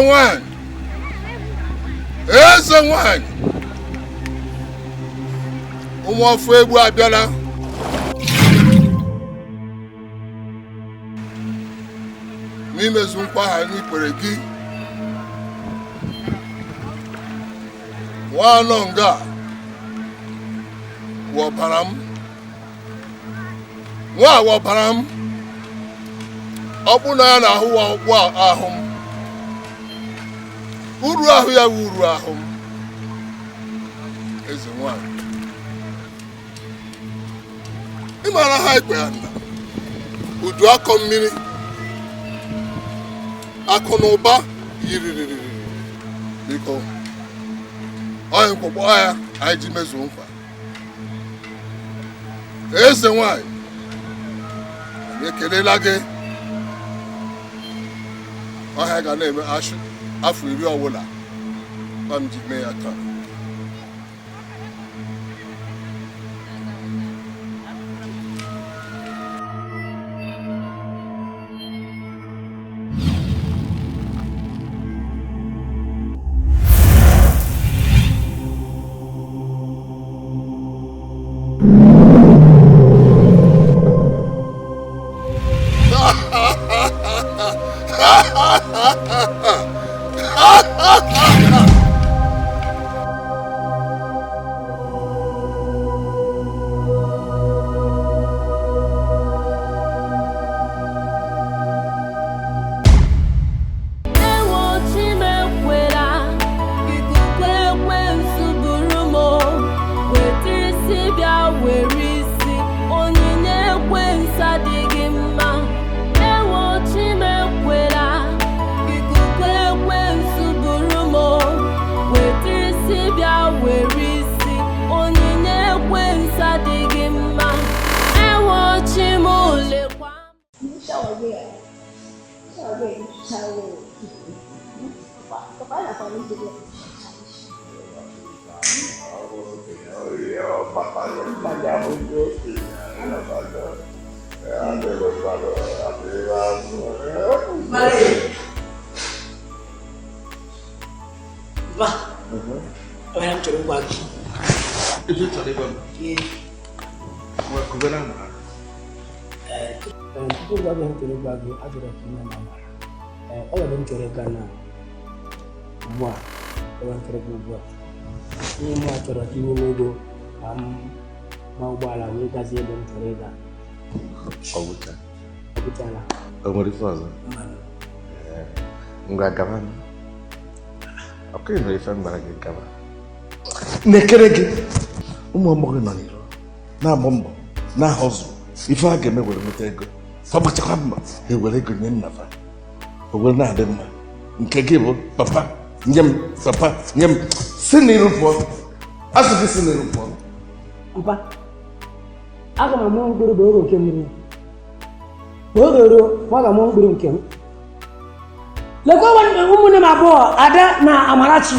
Nwanyị, eze nwanyị, ụmụ ọfụ egbu abịala. N'imezu nkwa ahụ anyị kwere gị, nwa anọ nga wụ ọbara m, nwa wụ ọbara m, ọ bụ na ya na-ahụ ọkpụ ahụ m, uru ahụ ya wụ uru ahụ m. Eze nwanyị, ị maara ha ikpe ya nna udu akọ mmiri akụ na ụba yiririri. Biko, onye nkwụkpọ ya anyị ji mezuo nkwa. Eze nwanyị, anyị ekelela gị. Ọhịa ga na-eme afọ 10 ọbụla ka m ji mee ya taa. O nwere ife ọzọ? Ngwa gaba. Ọkụ nwere ife m gwara gị gaba. Na-ekere gị ụmụ ọgbọghọ nọ n'iro na-agba mbọ na-ahọzụ ife a ga-eme were nweta ego, fagbachakwa mbọ ha ewere ego nye nna fa, o were na-adị mma. Nke gị bụ papa nye m, papa nye m, si n'iru pụọ, asị gị si n'iru pụọ. Mpa, aga m amụ mkpụrụ bụ oge nke mmiri. Oge ruo, ọ ga-amụ mkpụrụ nke m. Lekwa ụmụnne m abụọ, Ada na Amarachi.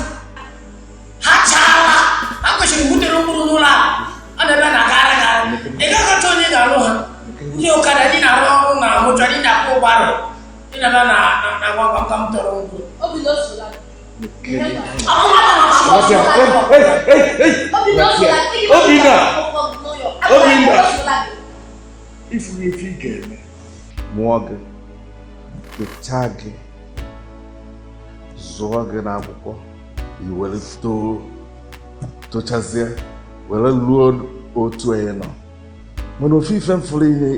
Ha chaala, ha kwesịrị butere mkpụrụ n'ụlọ a. A na-ebe na-agagharị agagharị. Ị gaghị achọ onye ga-alụ ha. Ndị ọkada ndị na-arụ ọrụ na mụcha ndị na-akwụ ụgbọala. Ndị na-ebe na gwa gwa m tọrọ mkpụrụ. Obinna! Obinna! Ifuru ife ị ga-eme, mụọ gị, kpechaa gị, zụọ gị n'akwụkwọ, i were too, tochazie, were luo otu onye nọ. Mana ofu ife m fụrụ ihe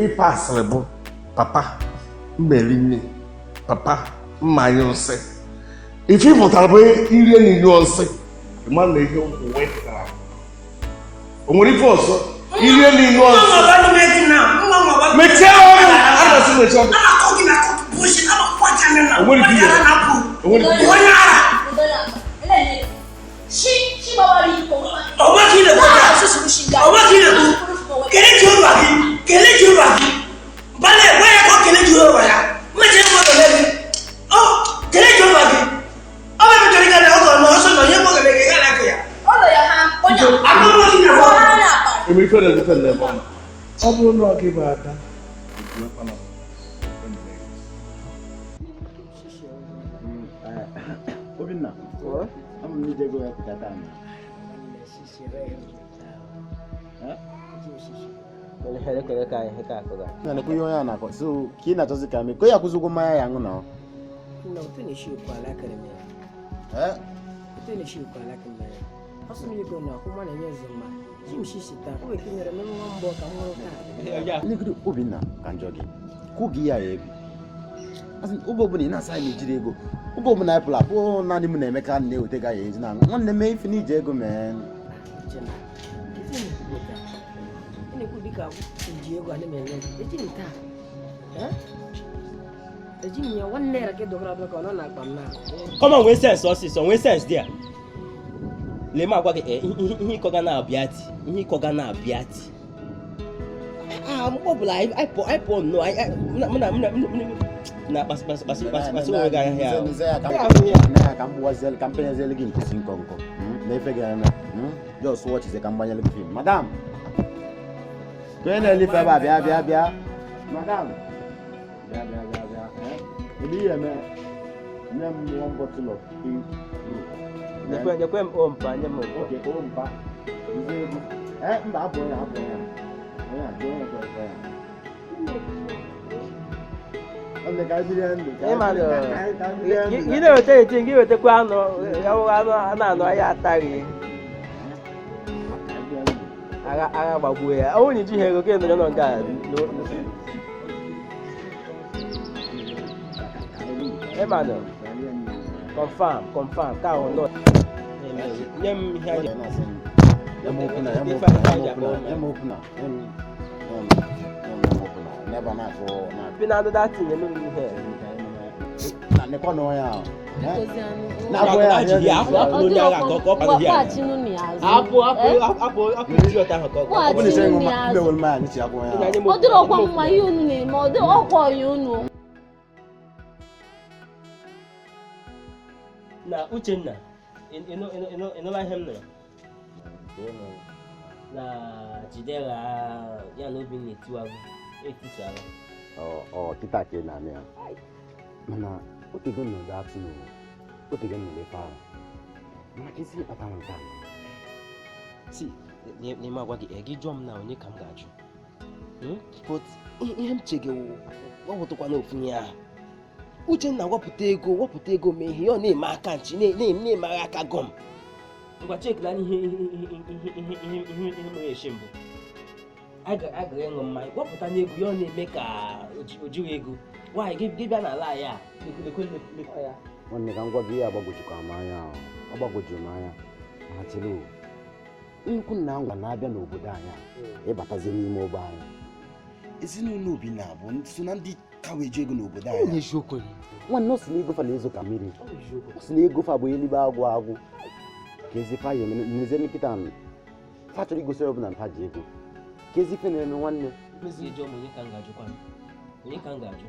ịpasịrị bụ papa mmeri nne, papa mmanya nsị. Ife ị pụtara bụ irie na inyụọ nsị, ịma na ihe ụwa pụtara. O nwere ife ọzọ? Irie na inyụọ nsị. Mechie ọnụ! A na-asị mechie ọnụ. O nwere ike ihe. O nwere ike ihe. Ọ bụrụ na ọ gị bụ Ada, Ama m ije go ya pụta taa. Na na kuyo ya na ko so ki na tozi ka me ko ya kuzugo maya ya ngo na. Na utene shi ko ala kare me. Eh? Utene shi ko ala kare me. Asu mi go na ko mana nye zuma. Jim shi shi ta ko ki mere me mo ka mo ka. Ni kudu Obinna ka njọ gị. Ku gi ya ebi. Asin oge ọbụla ị na-asa anyị ejiri ego. Oge ọbụla anyị pụrụ apụ naanị m na Emeka na-eweta ga ya eji na nwanne m ife n'ije ego mee. Come on, nwee sense ọsịsọ, nwee sense there. Lee m agwa gị ihe ịkọ ga na-abịa ti, ihe ịkọ ga na-abịa ti. Mgbe ọbụla anyị pụọ nnọọ, mụ na na kpasị onwe gị ahịa ahụ. Ka m gbuwazielu ka m penyezielu gị nkusi nkọ nkọ na ife ga-eme. Just watch ize ka m gbanyelu gị film. Madam! Ka onye na-elife ebe a bịa bịa bịa. Madam! Bịa bịa bịa bịa. Ebe ihe eme, nye m one bottle of pink brew. Nyekwe m ompa, nye m ompa. Okay, ompa. Nze ego. Mba, abụ ya, abụ ya. Onye a, jụọ onye ekwe ya. Gị na-eweta eti, gị wetakwa anụ, anụ anụ ahịa ataghị. Agha gbagbuo ya. Ọ bụrụ na ijighị ego, gị nọrọ nọ nke a. Emmanuel, confirm, confirm, ka ahụ nọ. Nye m ihe anyị. Bi na anụ datin eme m ihe. Ọ dịrọkwa mma ihe unu na-eme, ọ dị ọkwa ọya unu. Na Uchenna, ị nụla ihe m nụrụ? Na Chidera ya na Obinna etiwago, etisala. Ọ kịta ka ị na-anụ ya. Mana otego nọdụ atụ n'ụwa, otego nọdụ ife ahụ. Mana ka isi ịkpata nke a. Si, n'ime agwa gị, gị jụọ m na onye ka m ga-ajụ. But ihe m chege ọ wụtụkwa n'ofu ihe ahụ. Uchenna wepụta ego, wepụta ego mee ihe, ọ na-eme aka nchi, na-emeghe aka gọm. Ngwa chekila ihe ihe ihe ihe mere eshi mbụ. A gara ịṅụ mmanya, wepụta n'ego ya ọ na-eme ka o jighị ego. Nwaanyị gị bịa n'ala ya, lekwe ya. Nwanne ka m gwa gị ihe agbagwojukwa m anya ahụ. Ọ gbagwojuru m anya. Mana chere o. Nnukwu nna ngwa na-abịa n'obodo anyị a, ịbatazie n'ime ogbe anyị. Ezinụlọ Obinna bụ so na ndị ka wee ji ego n'obodo anyị. Nwanne ọ sị na ego fa na-ezo ka mmiri. Ọ sị na ego fa bụ eluigwe agwụ agwụ. Ka ezi fa ya eme n'ezie nkịta nụ. Fa chọrọ igosi onye ọbụla na fa ji ego. Ka ezi ife na-eme nwanne. Mezi jụọ m onye ka m ga-ajụkwa m. Onye ka m ga-ajụ?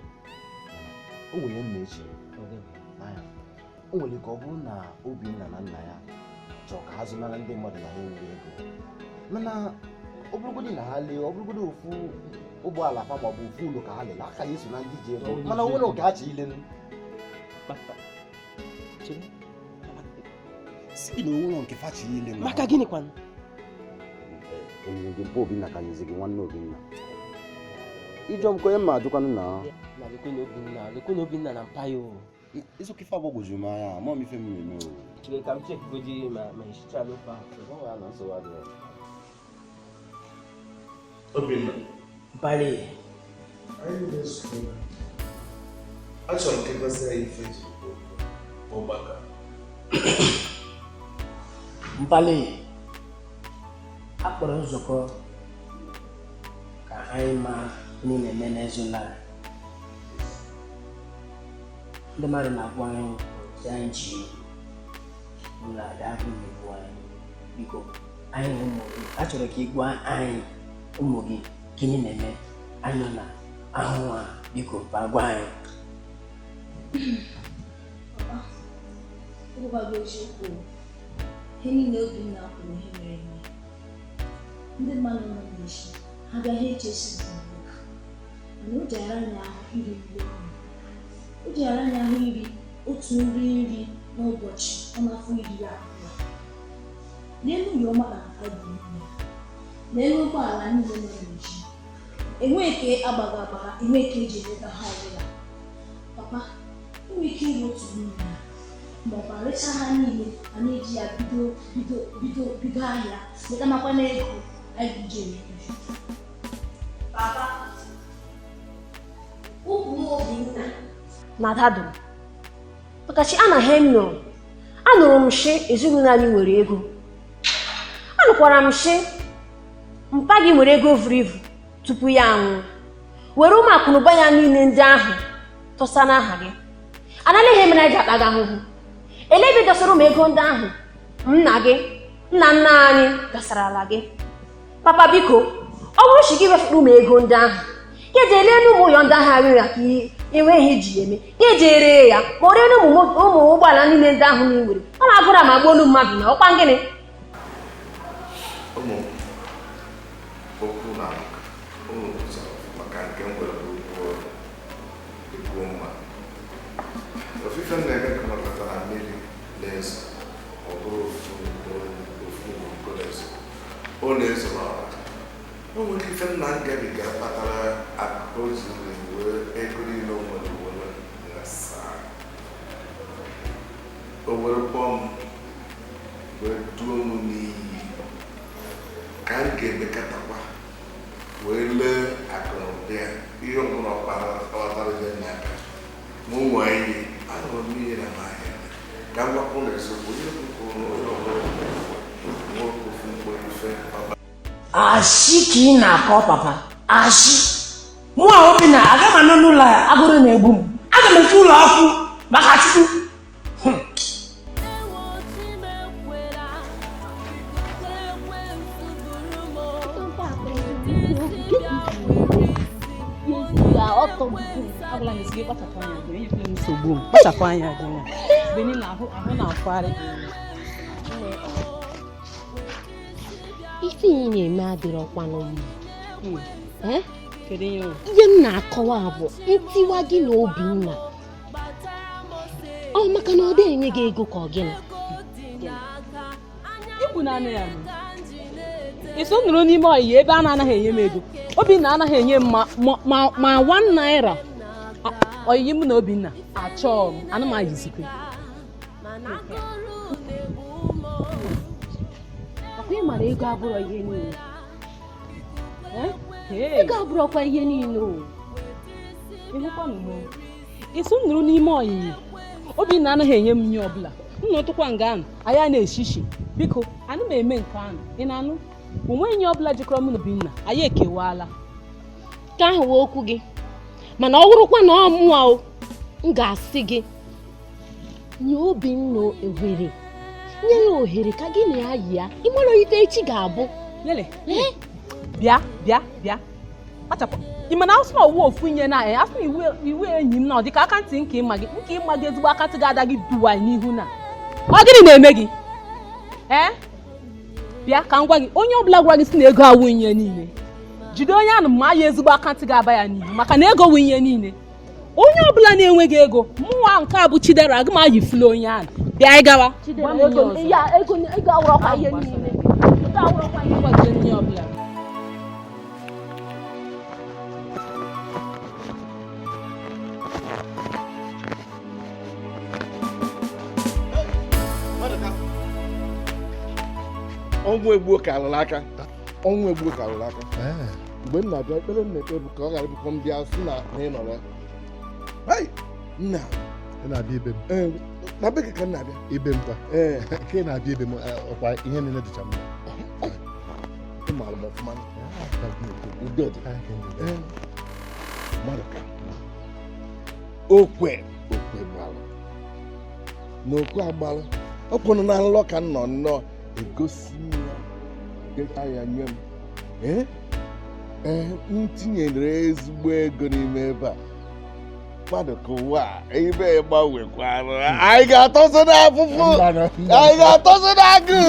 O nwere nna echi. O nwere ka ọ bụrụ na Obinna na nna ya chọrọ ka ha zụnara ndị mmadụ na ha enwere ego. Mana ọ bụrụgodị na ha lee, ọ bụrụgodị ofu ụgbọala fa maọbụ ofu ụlọ ka ha lere, aka ya eso na ndị ji ego. Mana o nwere oke ha chi ile. Si na onwere nke fa chi ile. Maka gịnị kwanụ? Enyere gị mpa Obinna ka nyezi gị nwanne Obinna. Ijọ m ka onye mma ajụkwanụ na. Na lekwe na Obinna na mpa ya o. Eziokwu ife agbagwojuru m anya, ama m ife m na-eme o. Chere ka m chekugodi ma esicha n'ofe ahụ. Obinna. Mpali. Anyị na-ezukọ. Achọrọ m ka ị gosi anyị ife eji ọgbakọ. Mpali. A kpọrọ nzukọ ka anyị mara ihe na-eme n'ezinụlọ anyị. Ndị mmadụ na-agwa anyị sị anyị ji ụlọ abịa ahụ na-egbu anyị. Biko, anyị bụ ụmụ gị. A chọrọ ka ị gwa anyị ụmụ gị gịnị na-eme anyị nọ na ahụhụ a. Biko, ba gwa anyị. Papa, ịgwa gị eziokwu, ihe niile Obinna kwuru ihe mere eme. Ndị mmadụ nọ n'ezi, ha bịa ha echesi n'obodo. Mana o ji ara anyị ahụ iri nri ọnụ. O ji ara anyị ahụ iri otu nri nri N'ụbọchị ọ na-afọ 20. N'elu ụyọma na nka dị ime. N'elu ụgbọala niile nọ n'ezi. Enweghị ka agbaga agbagha, enweghị ka eji eleta ha ọbụla. Papa, enwere ike ịrụ otu n'ime ha ma ọ bụ arecha ha niile a na-eji ya bido bido bido bido ahịa nwetamakwa n'ego anyị ga-eji eme ihe. Papa, ụkwụ m Obinna na ada dụrụ maka chi anaghị m nụrụ anụrụ m shi ezinụlọ anyị nwere ego anụkwara m shi mpa gị nwere ego vuru ibu tupu ya anwụọ were ụmụ akụnụba ya niile ndị ahụ tụsa n'aha gị anaghị ihe mere anyị ji akpa gị ahụhụ elebe dọsara ụmụ ego ndị ahụ nna gị nna nna anyị dọsarala gị papa biko ọ bụrụ chi gị wefụrụ ụmụ ego ndị ahụ ka eji ele n'ụmụ ụyọ ndị ahụ arịrịa ka enweghị iji eme ka eji ere ya ma ọ ree n'ụmụ ụmụ ụgbọala niile ndị ahụ na nwere ọ na-agụra ma gbuo olu mmadụ na ọkwa gịnị ụmụ okwu na ụmụ zọrọ maka nke m nwere bụ okwu mma ofufe m na-eme ka nọkọta na mmiri na-ezo ọ bụrụ ofu ofu ngwongwo na-ezo ọ na-ezo n'ọra o nwere ife nna m gabiga kpatara akụkọ zuru wee ego niile o nwere were ghasaa o were kpọọ m wee duo m n'iyi ka m ga-emekọtakwa wee lee akụnụba ya ihe ọbụla ọ kpatara ya n'aka ma ụmụ anyị aṅụrụ m iyi na n'ahịa ka m gbapụ na eziokwu onye kwuru onye ọbụla nwoke ofu mkpụrụ ife ọba Ashị ka ị na-akọ papa ashị mụ a Obinna aga m anọ n'ụlọ a agụrụ na-egbu m aga m efe ụlọ ọkụ maka Chukwu. Agwala m gị kpachapụ anya gị enyekwala m nsogbu m kpachapụ anya gị na mgbe niile ahụ ahụ na-afụgharị gị. Ife ị na-eme adịrọkwanụ mma. Eh? Kedu ihe o? Ihe m na-akọwa bụ ntiwa gị na Obinna ọ maka na ọ dịghị enye gị ego ka ọ gịnị Ikwu naanị ya nụ. Iso nụrụ n'ime ọyị ebe a na-anaghị enye m ego Obinna anaghị enye m ma 1 naira ọyịyị m na Obinna achọọ m ana m ayizikwe ọkwa ị mara ego abụrọ ihe niile. Ego abụrọkwa ihe niile o. Iso nụrụ n'ime ọyịyị Obinna anaghị enye m ihe ọbụla m na ụtụkwa nga ahụ anyị a na-eshishi biko ana m eme nke ahụ ị na-anụ onweghị ihe ọbụla jikọrọ m na Obinna anyị ekewaala ka ahụ wee okwu gị mana ọ wụrụkwa na ọ mụa o m ga-asị gị nye Obinna ohere nye ya ohere ka gị na ya yi ya ịmara ife echi ga-abụ lele bịa bịa bịa kpachapụ ị ma na asụ na ọwụ ofu ihe na asụ na iwu enyi m na ọ dịka akantị nke ịma gị nke ịma gị ezigbo akantị ga-ada gị duwa n'ihu na ọ gịnị na-eme gị ee bịa ka m gwa gị onye ọbụla gwara gị si na ego awụ ihe niile jide onye anụ ma ya ezigbo akantị ga-aba ya n'ihu maka na ego wụ ihe niile onye ọbụla na-enweghị ego mụnwa nke a bụ Chidera aga m ayifulu onye ahụ bịa anyị gawa Chidera ego ego awụrọkwa ihe niile ego awụrọkwa ihe niile ọbụla. Ọnwụ egbuo ka alụrụ aka ọnwụ egbuo ka alụrụ aka mgbe m na-abịa ekpere m na-ekpe bụ ka ọ ghara ịbụkwa m bịa sị na ị nọrọ ya nna ị na-abịa ibe m na be gị ka m na-abịa ibe m kwa ka ị na-abịa ibe m ọkwa ihe niile dịcha mma ị maara m ọfụma udo dị mmadụ ka okwe okwe gbalụ na okwe agbalụ ọ kwụrụ na nlọ ka m nọ nnọọ egosi m ya deta ya nye m ee m tinyere ezigbo ego n'ime ebe a mmadụ ka ụwa ebe gbanwekwara anyị ga-atọzi n'afụfụ anyị ga-atọzi n'agụụ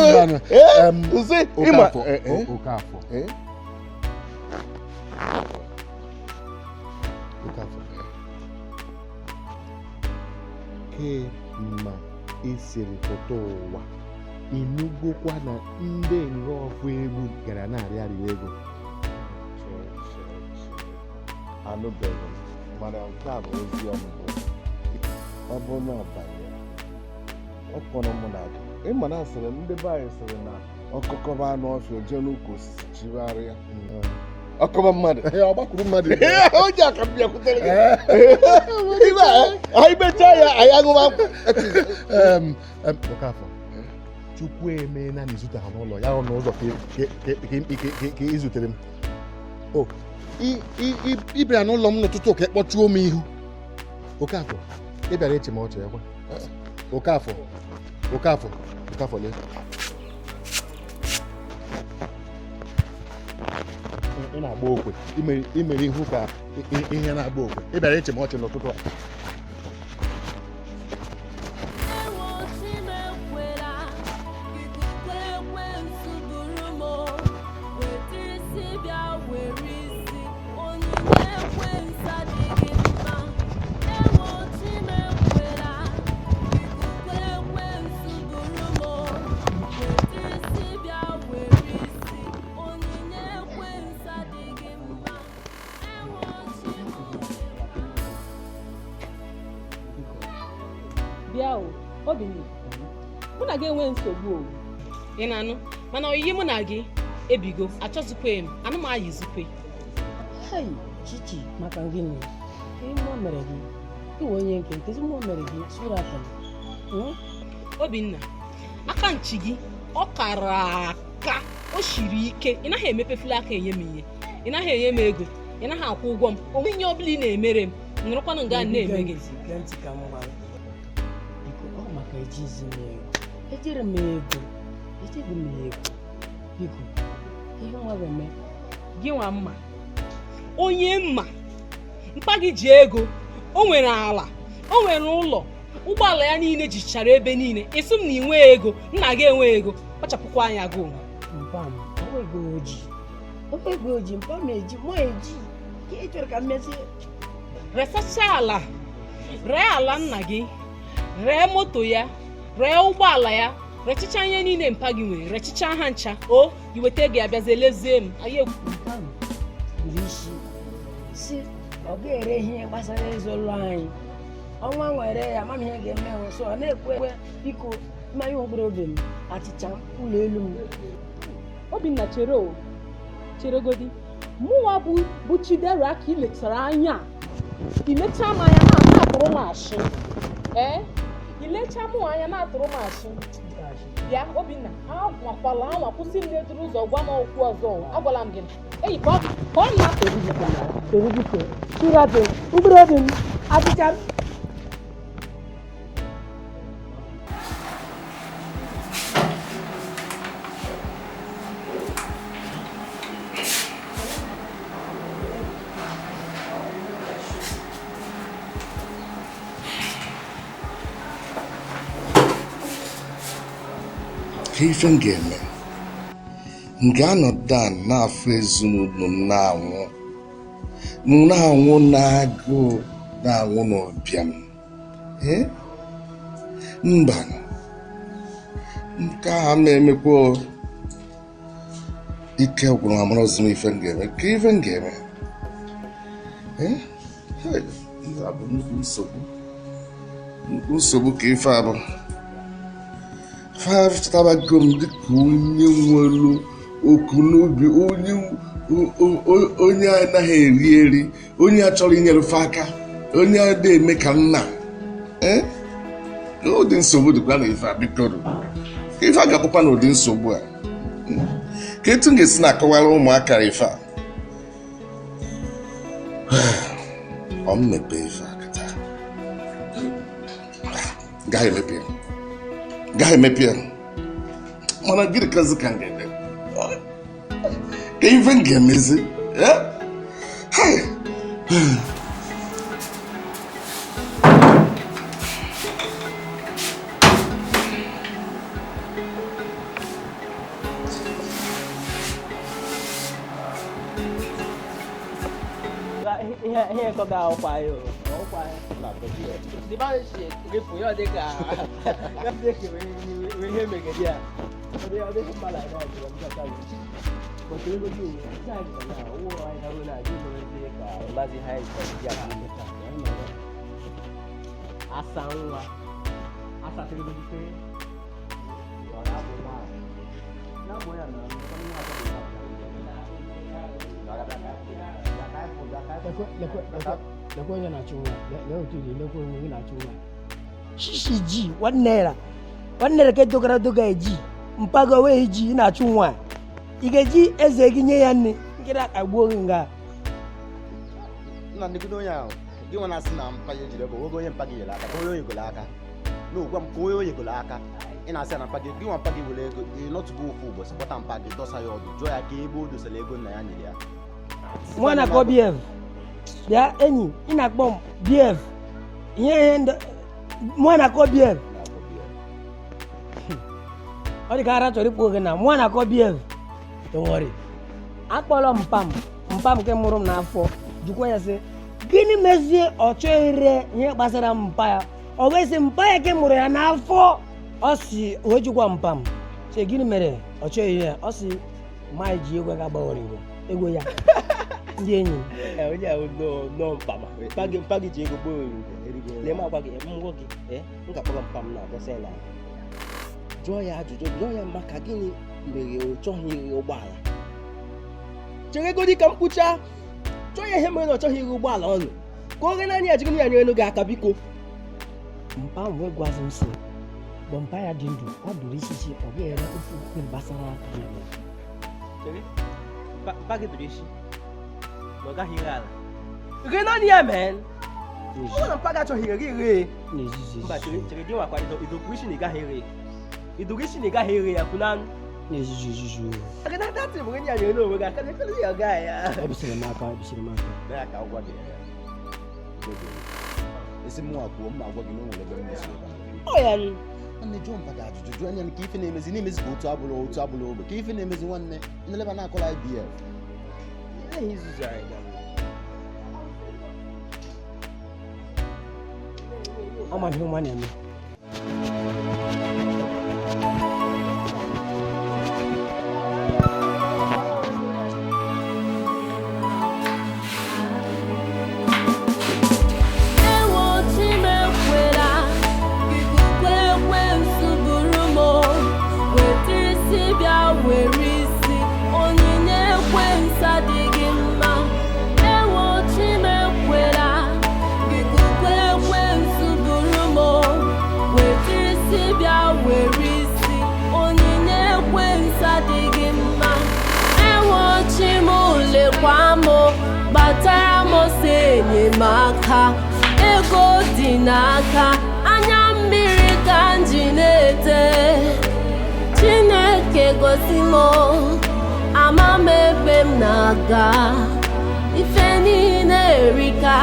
Okafọ Okafọ ke mma Isiri pụta ụwa ịnugokwa na ndị nga ọfụ egwu gara na-arịọ arịrịọ ego. Anụbeghị m, mana nke a bụ ozi ọmụmụ. Ọ bụ na ọ banyere ọ kpọrọ mụ na gị. Ịma na asịrị ndị be anyị sịrị na ọkọkọba anụ ọfịa jee n'ukwu osisi chigharịa. Ọkọba mmadụ. Ọ gbakwuru mmadụ. O ji aka m bịakwutere gị. Ibe a, anyị mechaa ya, anyị aṅụma nkwụ. Okafọ, Chukwu emeela na izute ha n'ụlọ ya hụ n'ụzọ ka ị zutere m. O, ị bịara n'ụlọ m n'ụtụtụ ka ị kpọchuo m ihu. Okafọ, ị bịara eche m ọchị ya kwa. Okafọ, Okafọ, Okafọ lee. Ị na-agba okwe, imere ihu ka ihe na-agba okwe. Ị bịara eche m ọchị n'ụtụtụ a. Bịa o, Obinna, mụ na gị enwe nsogbu o. Ị na-anụ? Mana oyiyi mụ na gị ebigo, achọzikwe m, anụ m ayizikwe. Hei, Chichi, maka gịnị? Ihe mmụọ mere gị? Iwe onye nke nkezi mmụọ mere gị sụrụ aka m. Obinna, aka nchi gị ọ kara aka, o shiri ike. Ị naghị emepefula aka enye m ihe, ị naghị enye m ego, ị naghị akwụ ụgwọ m. Onwe ihe ọbụla ị na-emere m, nọrọkwanụ nga na-eme gị. Gee ntị ka m gwa gị. Biko, ọ maka ejizi m ego. Ejere m ego. Ejighị m ego. Biko, ihe nwa ga-eme. Gị nwa mma, onye mma, mkpa gị ji ego, o nwere ala, o nwere ụlọ, ụgbọala ya niile jichara ebe niile. Ịsị m na ị nwee ego, nna gị enwe ego, kpachapụkwa anya gị onwe. Mpa m, ọ ego oji. Ọ ego oji, mpa m eji, mụ eji. Ka ị chọrọ ka m mezie? Resacha ala, ree ala nna gị, ree moto ya, ree ụgbọala ya, rechicha ihe niile mpa gị nwere, rechicha ha ncha. O, iweta ego ya bịazie lezie m. Anyị ekwu. Mpa m buru isi si ọ ga-ere ihe gbasara ịzụ ụlọ anyị. Ọnwa nwere ya, ama m ihe ga-eme m. So ọ na-ekwe ekwe, biko, mmanya mkpụrụ obi m, achịcha m, ụlọ elu m. Obinna, chere o, cheregodi. Mụnwa bụ Chidera ka ị lechara anya. Ilecha m anya na-atụrụ m ashị. Ee, ilecha mụ anya na-atụrụ m ashị. Bịa, Obinna, anwakwala anwa kwụsị m n'eduru ụzọ gwa m okwu ọzọ. Agwala m gị. Eyi, ka ọ na Chere biko, mkpụrụ obi m, mkpụrụ obi m, achịcha m. Ka ife m ga-eme, m ga-anọdụ a na-afụ ezinụlọ m na-anwụ na-anwụ n'agụụ na-anwụ n'ụbịam. Ee, mba, nke a m emekwa o. Ike gwụrụ m, amarọzi m ife m ga-eme. Ka ife m ga-eme? Ee, hey, ihe a bụ nnukwu nsogbu, nnukwu nsogbu ka ife a bụ. Fatabago m dịka onye nwere oku n'obi, onye anaghị eri eri, onye achọrọ inyere fe aka, onye adịghị eme ka nna. Ee, ụdị nsogbu dịkwa na ife a, biko. Ife a ga-akpọkwa n'ụdị nsogbu a. Ka etu m ga-esi na-akọwara ụmụaka ife a? Ọ m mepee ife a kịta. Gaghị emepe ya. Gaghị emepe ya. Mana gịnị kazi ka m ga-eme? Ka ife m ga-emezi? Hai! Ihe ihe kọ ga ọkwa ya ọkwa ya. The man shi repụ ya ọ dị ka ya dị ka ihe megide ya. Ọ dị mma like that m chọta gị. But ego gị nke a jikwa na owó anyị na na adị mere ka mazi ha ji ya meta. Asa nwa. Asa tiri gị pe. Ọ na-abụ nwaanyị. Na-abụ ya na Lekwe onye na-achụ nwa, lee otu dị, lekwe onye na-achụ nwa. Shishi ji, 1 naira. 1 naira ka edogara doga eji. Mpago wee ji ị na-achụ nwa. Ị ga-eji eze gị nye ya nne, nkịta akagbuo gị nga. Nna nnegodo onye ahụ gị nwa na-asị na mpa ya ejiri ego nwoge onye mpa gị nyere aka ka onye onyegolo aka n'ogwa m ka onye onyegolo aka ị na-asị na mpa gị gị nwa mpa gị were ego ị nọtụgo ofu ụbọchị kpọta mpa gị dọsa ya ọdụ jụọ ya ka ebe o dosara ego nna ya nyere ya. Nwa na-akpọ BF. Bịa enyi, ị na-akpọ m BF. Ihe ihe ndị nwa na-akpọ BF. Ọ dị ka ara chọrọ ikpu oge na nwa na-akọ BF. Don't worry. Akpọrọ mpa m, mpa m nke mụrụ m n'afọ, jụkwa ya sị, gịnị mezie ọ chọghị ire ihe gbasara mpa ya? Ọ wee sị mpa ya nke mụrụ ya n'afọ. Ọ si wee jụkwa mpa m, sị gịnị mere ọ chọghị ire ya? Ọ sị ma ji ego ga gbaghọrọ ego ya. Ndị enyi m. Onye ahụ nọọ mkpama mpa gị ji ego gboo origo lee m agwa gị m gwa gị m ga-akpọrọ mpa m na adọsa ya na jụọ ya ajụjụ jụọ ya maka gịnị mere ọ chọghị ire ụgbọala cheregodi ka m kwuchaa chọọ ya ihe mere na ọ chọghị ire ụgbọala ọnụ ka oge naanị ya jiri ya nyere gị aka biko. Mpa m wee gwazi m sị mgbe mpa ya dị ndụ ọ dụrụ isisi ọ ga-ere ofu okwu gbasara ya. Chere, mpa gị dụrụ isi na ọ gaghị ire ala ire naanị ya men ọ bụrụ na mpa gị achọghị ire gị ire. N'ezizi. Mba, chere chere gị nwakwa idokwu isi na ị gaghị ire idokwu isi na ị gaghị ire ya kwunanụ. N'ezizi ezizi. Aka na datị bụ onye ya nyere n'onwe gị aka na ya ga ya. Ebisiri m aka, ebisiri m aka. Bịa ka agwa gị ya esi mụ kwuo mma agwa gị na o nwere ebe m na-esi ebe ọ ya nụ. Nwanne jụọ mpa gị ajụjụ jụọ anya ka ife na-emezi na-emezi ka otu abụrụ ogbe ka ife na-emezi nwanne nleba na-akọla IBF. Ihe izuzu anyị gara. Ọ ma ihe nwa na-eme. Ewo Chimekwela, ikuku ekwensu buru m, weta isi bịa were isi, onyinye ekwensu adịghị mma. Ewo Chimekwela, ikuku ekwensu buru m, weta isi bịa were isi, onyinye ekwensu adịghị mma. Ewo Chimulekwa m, gbatara m ọsọ enyemaka. Ego dị n'aka, anya mmiri ka m ji na-ete. Chineke gosi m, ama m ebe m na-aga. Ife niile erika,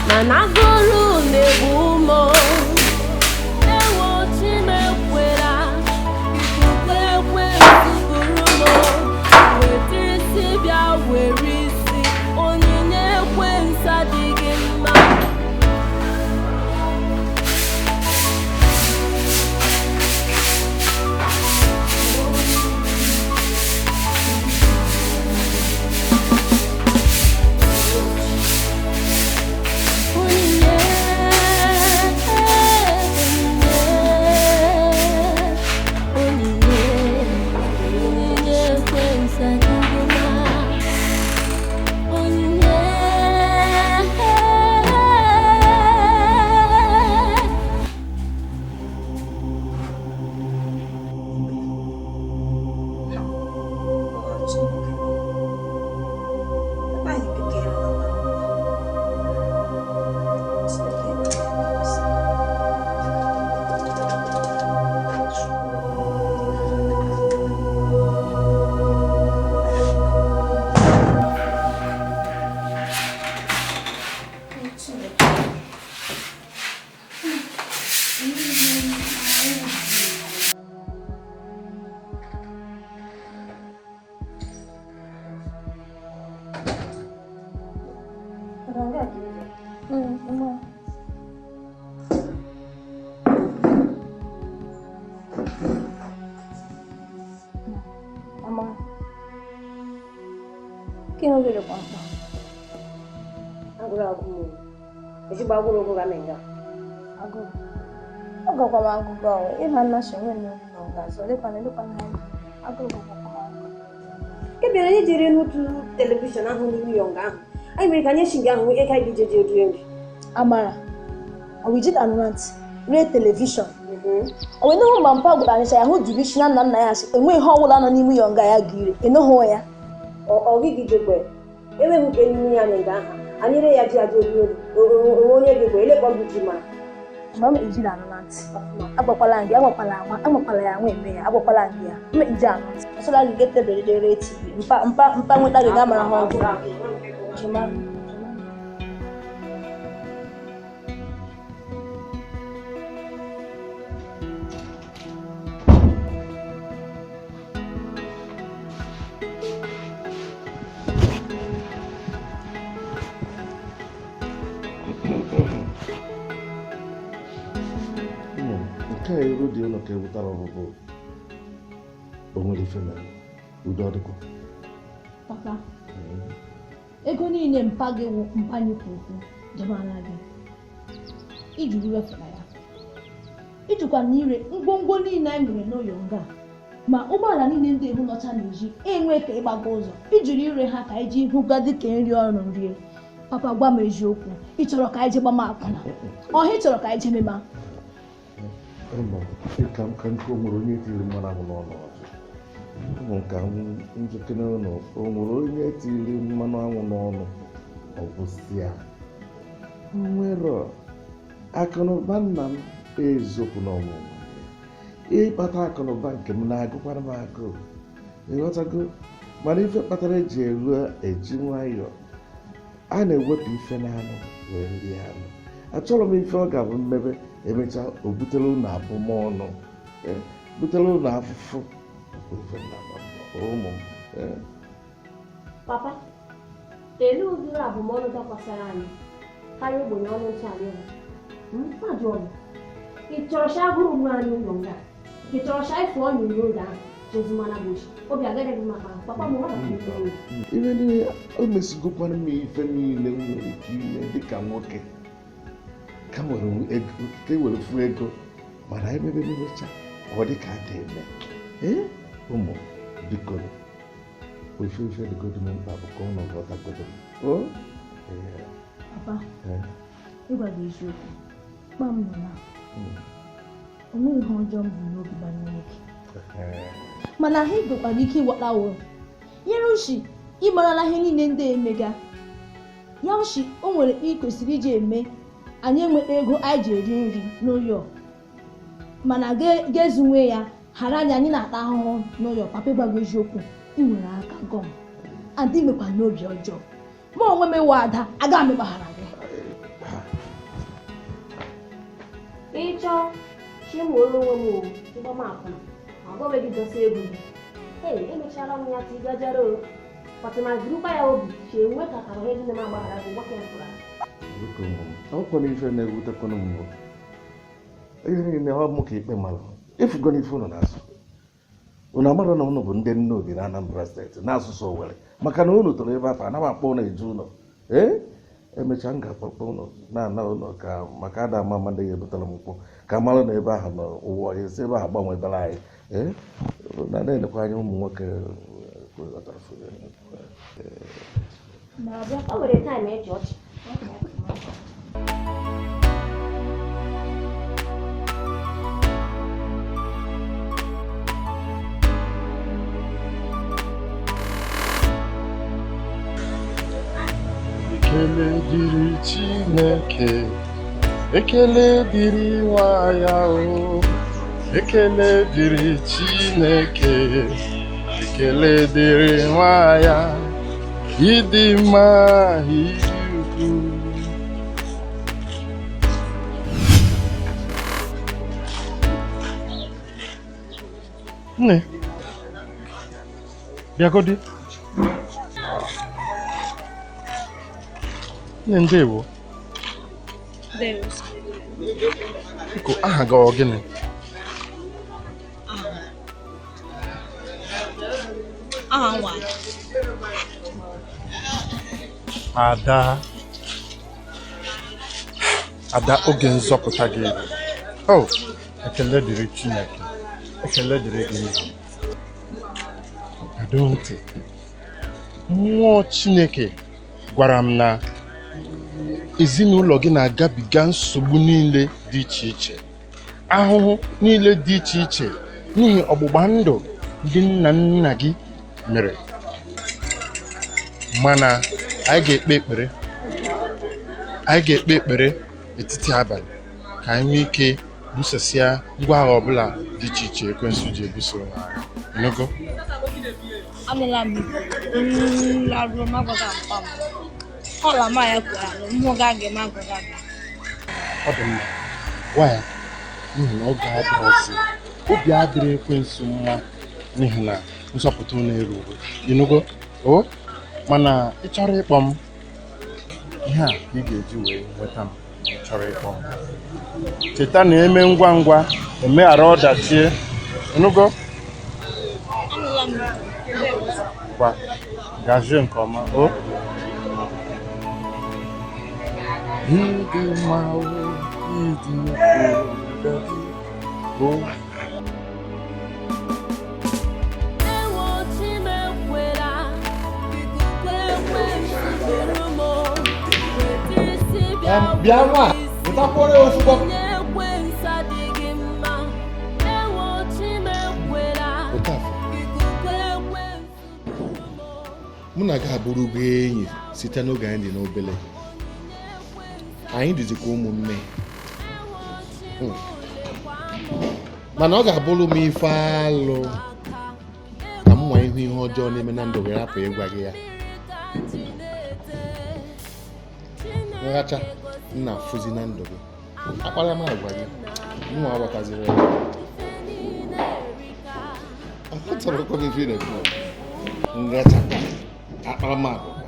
mana agụrụ na-egbu m. Ewo Chimekwela, ikuku ekwensu buru m, weta isi bịa were isi, onyinye ekwensu adịghị mma. Onyinye. Ama ke obere kwamkpa. Agụrụ agụ m. Ezigbo agụrụ ogo ga menga. Agụrụ. Ọ gakwa m agụgụ ahụ. Ịma nna si nwe nne na ọ ga-azụ. Lekwana lekwana agụrụ gakwa m agụụ. Ke bịara anyị jere n'otu telivishọn ahụ n'ime yọnga ahụ. Anyị mere ka anyị esi nga ahụ eka anyị jeje rie nri. Amara, ọ bụ ijide anụ na ntị ree telivishọn. O wee nụhụ mgbe mpa gwara anyị sị ya hụ jiri isi na nna nna ya sị enweghị ihe ọbụla nọ n'ime yọnga ya ga-ire. Ịnụhụ ya? Ọ gị gị enweghị nke n'ime ya na nga ahụ. Anyị ree ya ji aja ori ori. Onwe onye gị elekwa mbụ ji mara. Mama m ejiri anụ na ntị. Agwakwala gị, agwakwala anwa, agwakwala ya nwa eme ya, agwakwala gị ya. Mma iji anụ ntị. Ọsọla gị ga tebụl rere TV. Mpa mpa mpa nweta gị ga mara ha ọgwụ. Chima. Nke a ero dị ụlọ ka e wetara ọbụbụ o nwere ife mere udo ọdịkwa. Papa, ego niile mpa gị wụ mpanye ukwu dọbara gị ijiri wefụra ya. Ijikwa na ire ngwongwo niile anyị nwere n'ụlọ nga ma ụgbọala niile ndị ehu nọcha na-eji enwe ka ịgbaga ụzọ ijiri ire ha ka iji hụga dịka nri ọrụ rie. Papa, gwa m eziokwu, ị chọrọ ka anyị jee gbama akwụna? Ọha ị chọrọ ka anyị jee mema? Ka m ka o nwere onye tiri mmanụ anwụ n'ọnụ ọzọ. Ụmụ ka njikere ụlọ o nwere onye tiri mmanụ anwụ n'ọnụ ọ gwụsịa. Nwere akụnụba nna m eziokwu n'ọmụmụ. Ịkpata akụnụba nke m na-agụkwara m agụụ. Ịghọtago? Mana ife kpatara eji eru eji nwayọọ a na-ewepụ ife n'anụ wee rie anụ. Achọrọ m ife ọ ga-abụ mmebe emechaa o butere ụlọ abụmọnụ, butere ụlọ afụfụ. Ụmụ m. Papa, elee ụdịrị abụmọnụ dakwasara anyị karịa ogbenye ọnụ ntụ anyị hụ? Ajụọ m, ị chọrọ sha agụrụ ugbu anyị ụlọ nga? Ị chọrọ sha ịfụ ọnya uro nga ahụ chezumana gbochi obi agaghị gị maka papa m. Ife niile o mesigokwana m ife niile m nwere ike ime dịka nwoke ka e were fụ ego mana emebe emecha ọ dị ka a ga-eme. Ee, ụmụ biko, ofe ife dịgodo m mkpa bụ ka ụnụ ghọtagodo m. Papa, ịgwa gị eziokwu, kpa m nọ na o nweghị ihe ọjọọ m bụ n'obi banyere gị, mana ha nwekwara ike ịghọtawo nyere ushi ịmarala ihe niile ndị emega ya ushi o nwere ị kwesịrị iji eme. Anyị enweta ego anyị ji eri nri n'ụyọ mana ga-ezunwe ya ghara anyị anyị na-ata ahụhụ n'ụyọ. Papa, ịgwa gị eziokwu, ị nwere aka gọm adị mekwa n'obi ọjọọ. Ma onwe m ịwa ada aga m ịgbaghara gị. Ịchọ chimụrụ onwe m ịgbamakwụna ma gwawe gị dosa ego gị. Ee, emechaala m ya tigajara o Fatima zirukwa ya obi chi enwe ka kara ihe dị na m agbaghara gị gbake mfụra. Ọkwana ife na-ewutekwana m mbụ ihe niile ọ mụ ka ikpe mara ịfụgo n'ife ụnụ na-asụ. Unu amara na ụnụ bụ ndị nne obi na Anambra steeti na-asụsụ Owerri maka na ụnụ toro ebe afọ anaghị akpọ ụnụ eje ụlọ. Ee, emechaa m ga-akpọkpọ ụnụ na-ana ụlọ ka maka ada ama ama ndị ga-ebutara m nkwụ ka mara na ebe ahụ nọ ụwa esi ebe ahụ gbanwebere anyị. Ee, na na-elekwa anya ụmụ nwoke. O nwere taịm eji ọchị. Ekele dịrị Chineke, ekele dịrị nwa ya o, ekele dịrị Chineke, ekele dịrị nwa ya, ịdị mma ịdị ukwuu. Nne, bịagodi. Nne, ndewo. Ndewo. Biko, aha gị ọ gịnị? Aha nwa. Ada. Ada, oge nzọpụta gị eruru. Oh, ekele dịrị Chineke. Ekele dịrị gị nna m. Gado ntị. Mmụọ Chineke gwara m na ezinụlọ gị na-agabiga nsogbu niile dị iche iche, ahụhụ niile dị iche iche n'ihi ọgbụgba ndụ ndị nna nna gị mere. Mana anyị ga-ekpe ekpere, anyị ga-ekpe ekpere etiti abalị ka anyị nwee ike busasịa ngwa agha ọbụla dị iche iche ekwensu ji ebuso agha. Ịnụgo? Anụla m laruo m agwaghị mpa m. Ọla ma ya kwuru alụ mmụọ ga aga eme agwaghị aga. Ọ dị mma, gwa ya n'ihi na oge adịghịzi, obi adịrị ekwensu mma n'ihi na nzọpụta unu erugo. Ịnụgo? O mana ị chọrọ ịkpọ m, ihe a ka ị ga-eji wee nweta m. Ị chọrọ ịkpọ m, cheta na eme ngwa ngwa emeghara ọdachi. Ịnụgo? Anụla m. Gwa gazie nke ọma. O ịdị mma, o ịdị ukwuu, o. Ewo Chimekwela, ekwensu buru m, weta isi bịa. Bịa nwa, wetakwara ya ofu. Onye ekwensu adịghị mma. Ewo Chimekwela, Okafọ, ikuku ekwensu. Mụ na gị abụrụgo enyi site n'oge anyị dị n'obele. Anyị dịzikwa ụmụnne. Mana ọ ga-abụrụ m ife alụ ka m nwa ihu ihe ọjọọ na-eme na ndụ gị rapụ ịgwa gị ya. Nracha m na-afụzi na ndụ gị, akparamagwa gị, mụnwa aghọtaziri ya. Aghọtarakwa m ife ị na-ekwu. Nrachakwa akparamagwa kwa.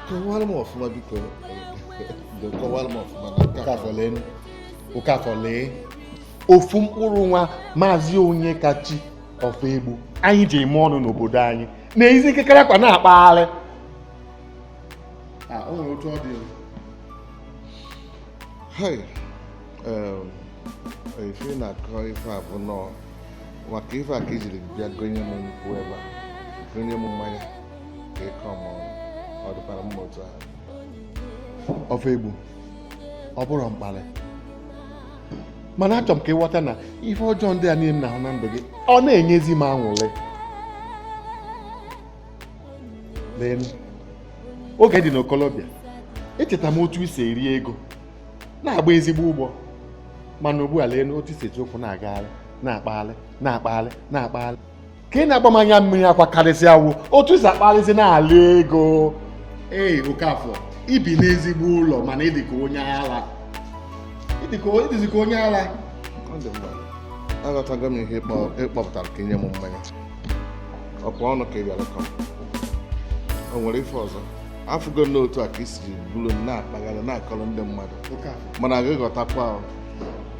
Kọwara m ọfụma biko. Kọwara m ọfụma na nke a. Okafọ lee, Okafọ lee, ofu mkpụrụ nwa Maazị Onyekachi Ọfegbu anyị ji eme ọnụ n'obodo anyị na-eyizi nkekere akwa na-akpagharị. Ah, o nwere otu ọ dị. Hei, ife ị na-akọ ife a bụ nọọ maka ife a ka ijiri bịa gonye m nkwụ ebe a, gonye m mmanya ka ịkọ m ọnụ. Ọ dịkwara mma otu ahụ. Ọfegbu, ọ bụrụ mkparị, mana achọrọ m ka ịghọta na ife ọjọọ ndị a niile m na-ahụ na ndụ gị ọ na-enyezi m anwụrị. Lee, oge dị n'okolobịa echeta m otu isi eri ego na-agba ezigbo ụgbọ, mana ugbu a lee otu isi eji ụkwụ na-agagharị na-akpagharị na-akpagharị na-akpagharị ka ị na-agba m anya mmiri akwa karịsịa wụ otu isi akpagharịsị na-ala ego. Ee, Okafọ, ibi n'ezigbo ụlọ mana ịdị ka onye ala. Ịdịzi ka onye ala. Ọ dị mma. Aghọtago m ihe ịkpọpụtara ka inye m mmanya. Ọkwa ọnụ ka ị bịara kọ m. O nwere ife ọzọ. Afụgo n'otu a ka isi buru m na-akpagharị na-akọrọ ndị mmadụ. Mana gị ghọtakwa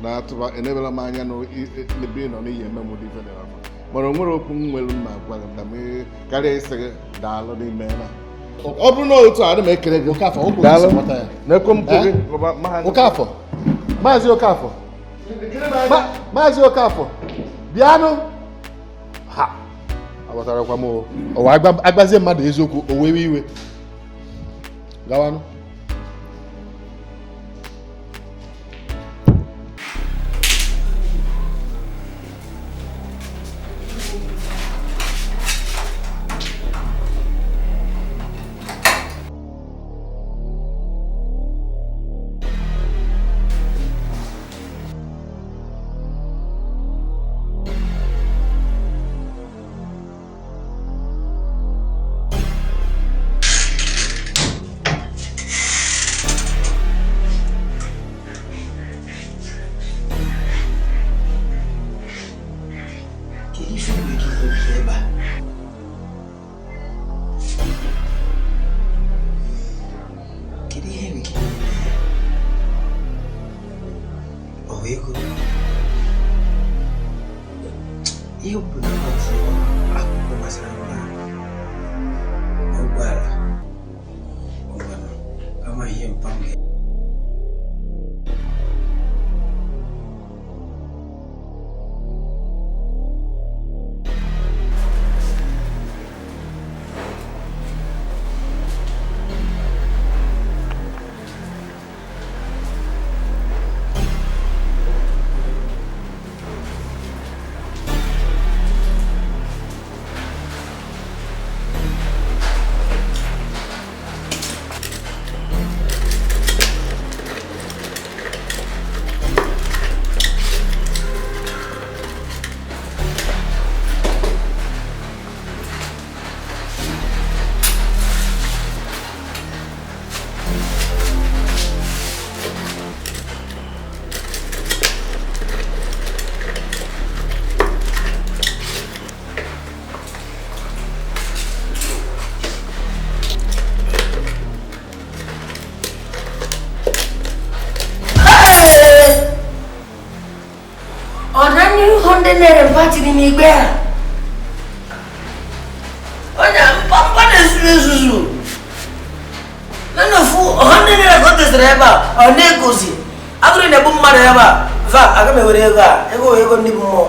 na atụba enebela m anya n'ebe ị nọ n'ihi eme m ụdị ife dị n'afọ. Mana o nwere okwu m nwere m na-agwa gị na m karịa ịsị gị daalụ n'ime na. Ọ bụrụ na otu a, ana m ekele gị. Okafọ, ọ bụ Daalụ. isi kpọta ya. Na-ekwe m kwụ gị. Okafọ, Maazị Okafọ, Maazị Okafọ, bịanụ. Ha, aghọtarakwa m o. Ọwa agbazie mmadụ eziokwu o wewe iwe. Gawanụ. 100 naira mpa tiri n'igbe a. Onye mpa na-ezuzu ezuzu. Na ofu 100 naira ka o tesara ebe a, ọ na-ekozi. Agụrụ na-egbu mmadụ ebe a. Va, aga m ewere ego a. Ego ego ndị bụ mmụọ.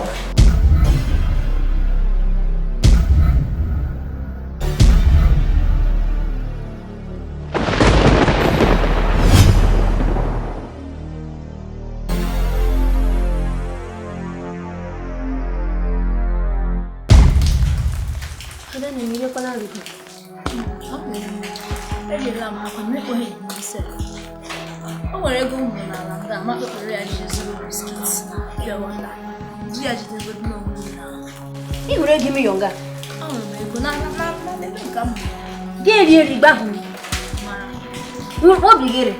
O nwere ego m hụrụ n'ala nga ma kpekpere ya ji zụrụ biskit pure water ji ya jidego dị n'onwe m na ị hụrụ ego ime yonga. Ahụrụ m ego na ebe nke m hụrụ gị eri eri gba ahụ obi gịrị.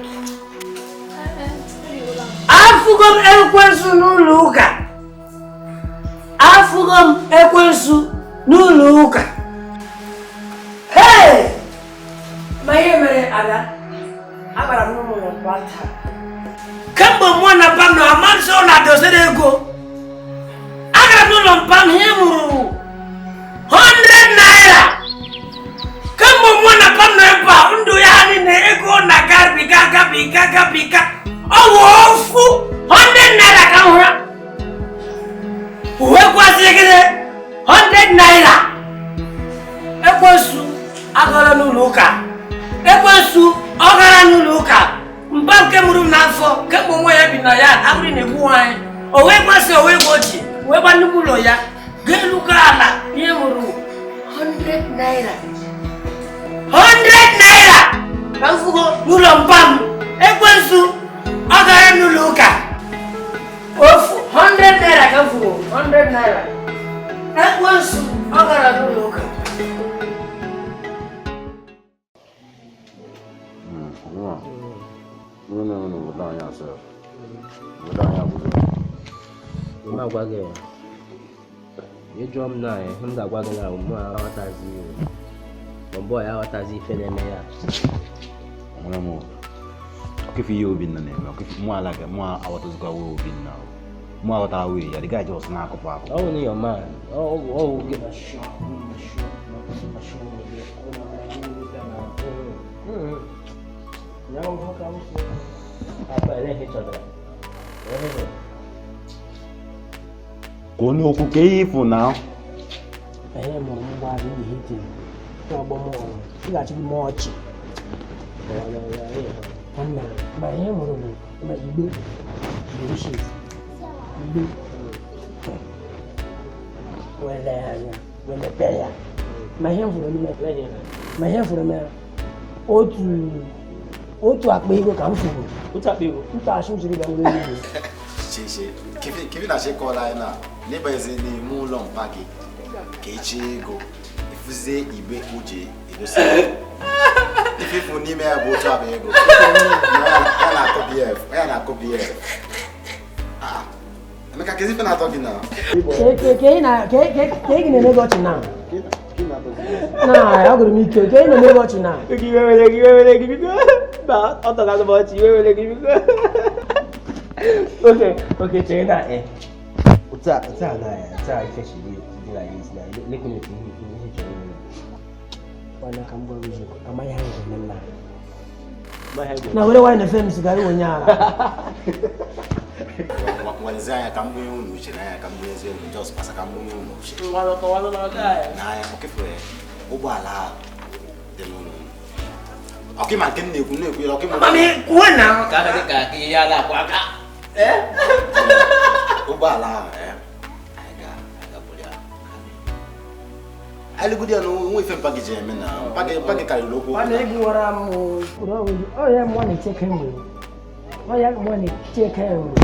Afụgo m ekwensu n'ụlọ ụka. Afụgo m ekwensu n'ụlọ ụka. Hey! Ma ihe mere ada agbara m n'ụlọ mpa taa. Kemgbe mụọ na mpa m nọ ama m sị ụlọ adosere ego. Agara m n'ụlọ mpa m ihe mụrụ 100 naira. Kemgbe mụọ na mpa m nọ ebe a ndụ ya niile ego na gabiga gabiga gabiga. Ọ wụ ofu 100 naira ka m hụrụ. Uwe kwasịrị 100 naira. Ekwensu agara n'ụlọ ụka. Ekwensu ọ gara n'ụlọ ụka. Mpa nke mụrụ m n'afọ kemgbe nwa ya bi na ya abụrụ na-egbu anyị. O wee gbasa o wee gbochi wee gba nnukwu ụlọ ya gaa elu gaa ala ihe mụrụ 100 naira. 100 naira ka m fụgo n'ụlọ mpa m. Ekwensu ọ gara n'ụlọ ụka. Ofu 100 naira ka m fụgo 100 naira. Ekwensu ọ gara n'ụlọ ụka. Ma gwa gị ịjụọ m na ihe m ga-agwa gị na mụ aghọtazi mbọ ya aghọtazi ife na-eme ya. Nwere m ọkịfe ihe Obinna na-eme ọkịfe mụ ala gị mụ aghọtazikwa wee Obinna mụ aghọtara wee ya dịga aja ọsọ na-akụpụ akụ. Ọ wụ your man ọ wụ gị ka onye okwu ka ihe ịfụ na ihe mụrụ m gbara ihe tiri ọgbọ m ọrụ ị ga-achịgbu m ọchị nwanne ma ihe mụrụ m ma igbe delicious igbe wele anya wee mepee ya ma ihe fụrụ ma ihe fụrụ m otu akpa ego ka m fụrụ otu akpa ego nta asụ jiri ga nwere ego. Cheche, kevi na chekọla anyị na n'ịbanyezi n'ime ụlọ mpa gị ka echi ego efuzie igbe uche edosa ifefu n'ime ya bụ otu akpa ego ya na-akụ BF ya na-akụ BF. Emeka kezi ife na-atọ gị na ka ị na-eme gị ọchị na na agụrụ m ike ka ị na-eme gị ọchị na iwe were gị iwe were gị biko ba ọ tọga m ọchị iwe were gị biko. Okay, okay, chere na otu a na otu a ife si dị na ya isi na lekwe otu ihe chọrọ ime. Wana ka m gwa gị amaghị ha ga-eme m na na were wine na-efe m sigara onye ara. Ngwalezi anya ka m gbunye unu uche n'anya ka m gbunyezie unu just pasa ka m gbunye unu uche n'anya ọkefere ụgbọala ahụ dị n'ụlọ ọkịma nke m na-ekwu na-ekwu ya ọkịma kwuo na ka aka dị ka ihe a na-akwụ aka ụgbọala ahụ anyị ga-abụrụ ya alụgodi ya na onwe ife mpa gị ji eme na mpa gị karịrị okwu. Ọ na-egiwara m ọya mmụọ na-eche ka enwere ọya mmụọ na-eche ka enwere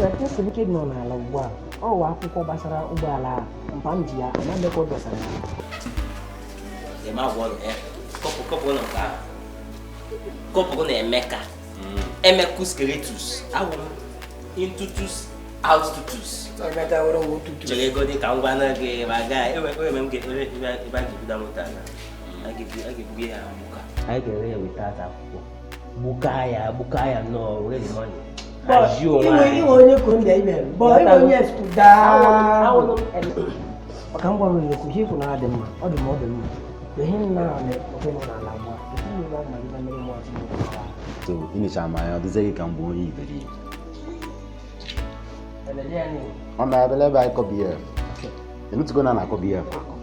nsogbu ike nọ n'ala ugbu a. Ọ wụ akwụkwọ gbasara ụgbọala mpa m ji ya ama ka ọ dọsara ya. Kọpụ na Emeka Emekus Cretus awụ intutus outtutus. Chere ego dị ka m gwa na gị ebe a ga ebe a ga-ebuda moto na a ga-ebuga ya mgbuka. Anyị ga-ere ya weta akwụkwọ gbuka ya nnọọ were the money. Hazie onwe anyị. Iwe onye Colombia ibe m. Bọ iwe onye Escuda. Maka m gwara unu okwu, ihe ikwu na adị mma. Ọ dị mma, ọ dị mma. Ihe nna ahụ na-ekwe nọ n'ala ugbu a. Ezinụlọ ahụ na-adịba mere mụ azụ n'ụlọ. So inecha m anya ọ dịzie gị ka m bụ onye iberibe. Ọ ma ebele ebe anyị kọ BF. Enutugo na na-akọ BF akọ.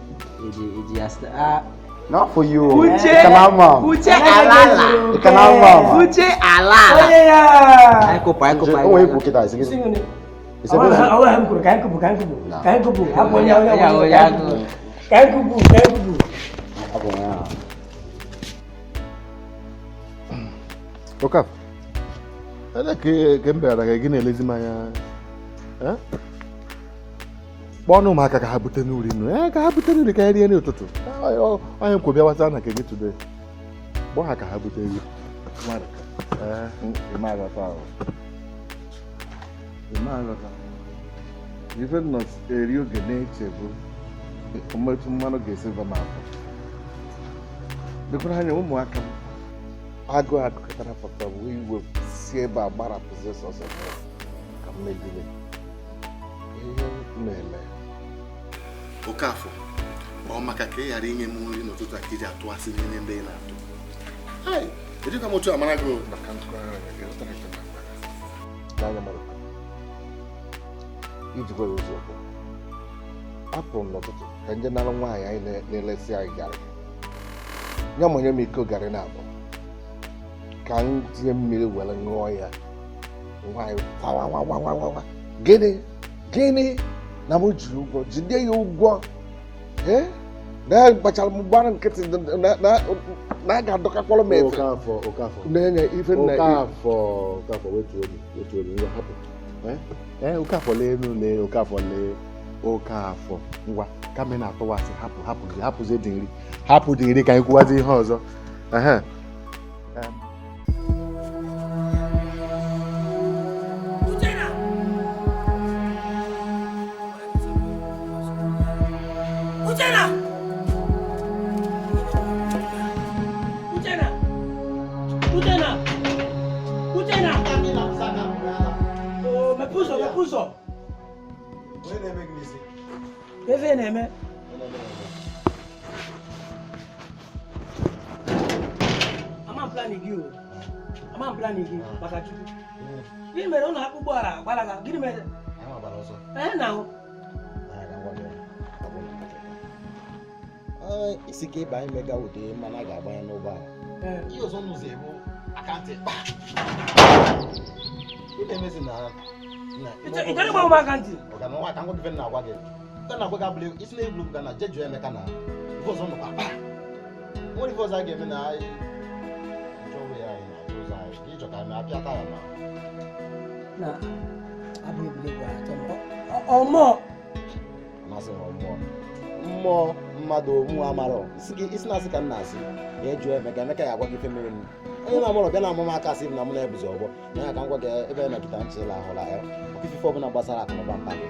Not for you. Uche, Uche alala. Uche alala. Anyị kụpụ. O nwere ikwu kịta isi gị. Ọwa m kwuru ka anyị kụpụ ka anyị kụpụ ka anyị kụpụ hapụ onye onye onye ka anyị kụpụ ka anyị kụpụ. Hapụ onye ahụ. Okafor, ele ka m bịara ka gị na-elezi m anya. Kpọọ na ụmụaka ka ha bute n'uri nụ. Ka ha bute n'uri ka anyị rie n'ụtụtụ. Onye nkwo bịawata na nke gị today. Kpọọ ha ka ha bute ego. Ife nọ eri oge na-eche bụ mmetụ mmanụ ga-esi ba m afọ. Lekwara anya ụmụaka m agụụ agụkọtara pụta bụ iwe si ebe a gbarapụzi sọsọ ka m megide ihe m na-ele. Okafor, ọ maka ka ị ghara inye m nri n'ụtụtụ a ka iji atụ asị n'ihe ndị ị na-atụ. Ejikwa m otu amara gị maka n'anya mmadụ iji gwa ya eziokwu. Apụrụ m n'ụtụtụ ka nje nara nwaanyị anyị na-elesi anyị garị ya manye m iko garị na-abụ ka m tinye mmiri were ṅụọ ya. Nwaanyị wawawawawa gịnị gịnị na m ji ụgwọ jide ya ụgwọ na kpachara m gbara nkịtị na a ga-adọkakwara m efe na-enye ife nna Okafor wetu obi ngwa hapụ. Okafor lee elu lee Okafor lee Okafor ngwa kama ị na-atụwasị hapụ hapụzi dị nri hapụ dị nri ka anyị kwuwazi ihe ọzọ. Efe na-eme. Ama m plan gị o. Ama m plan gị maka Chukwu. Gịnị mere ụlọ akpụ ụgbọala gbalaga? Gịnị mere? Na ahụ. Isi ka ịba anyị mega ụdị mmanụ a ga-agbanye n'ụgbọala. Ihe ọzọ nụzi bụ akantị kpa. Ị na-emezi na Ị chọrọ ịgba m akantị? Ọ ga na nwa ka ngwa gị na-agwa gị. Na agwa gị abụla isi na-egwu ga na jeju Emeka na ife ọzọ nọkwa kpa. Nwere ife ọzọ a ga-eme na anyị chọwa ya anyị na ụzọ anyị ka ịchọ ka anyị apịa taya na na abụ egwuregwu atọ ọmọ amasị m mmụọ mmụọ mmadụ mụ amarọ isi na-asị ka m na-asị na eju Emeka Emeka ya agwa gị ife mere m onye na-amụrọ bịa na amụma aka sị m na mụ na-ebuzi ọgbọ na ya ka m gwa gị ebe na kịta nchịla ahụla ya ọkụ ife ọbụla gbasara akụnụba mpa gị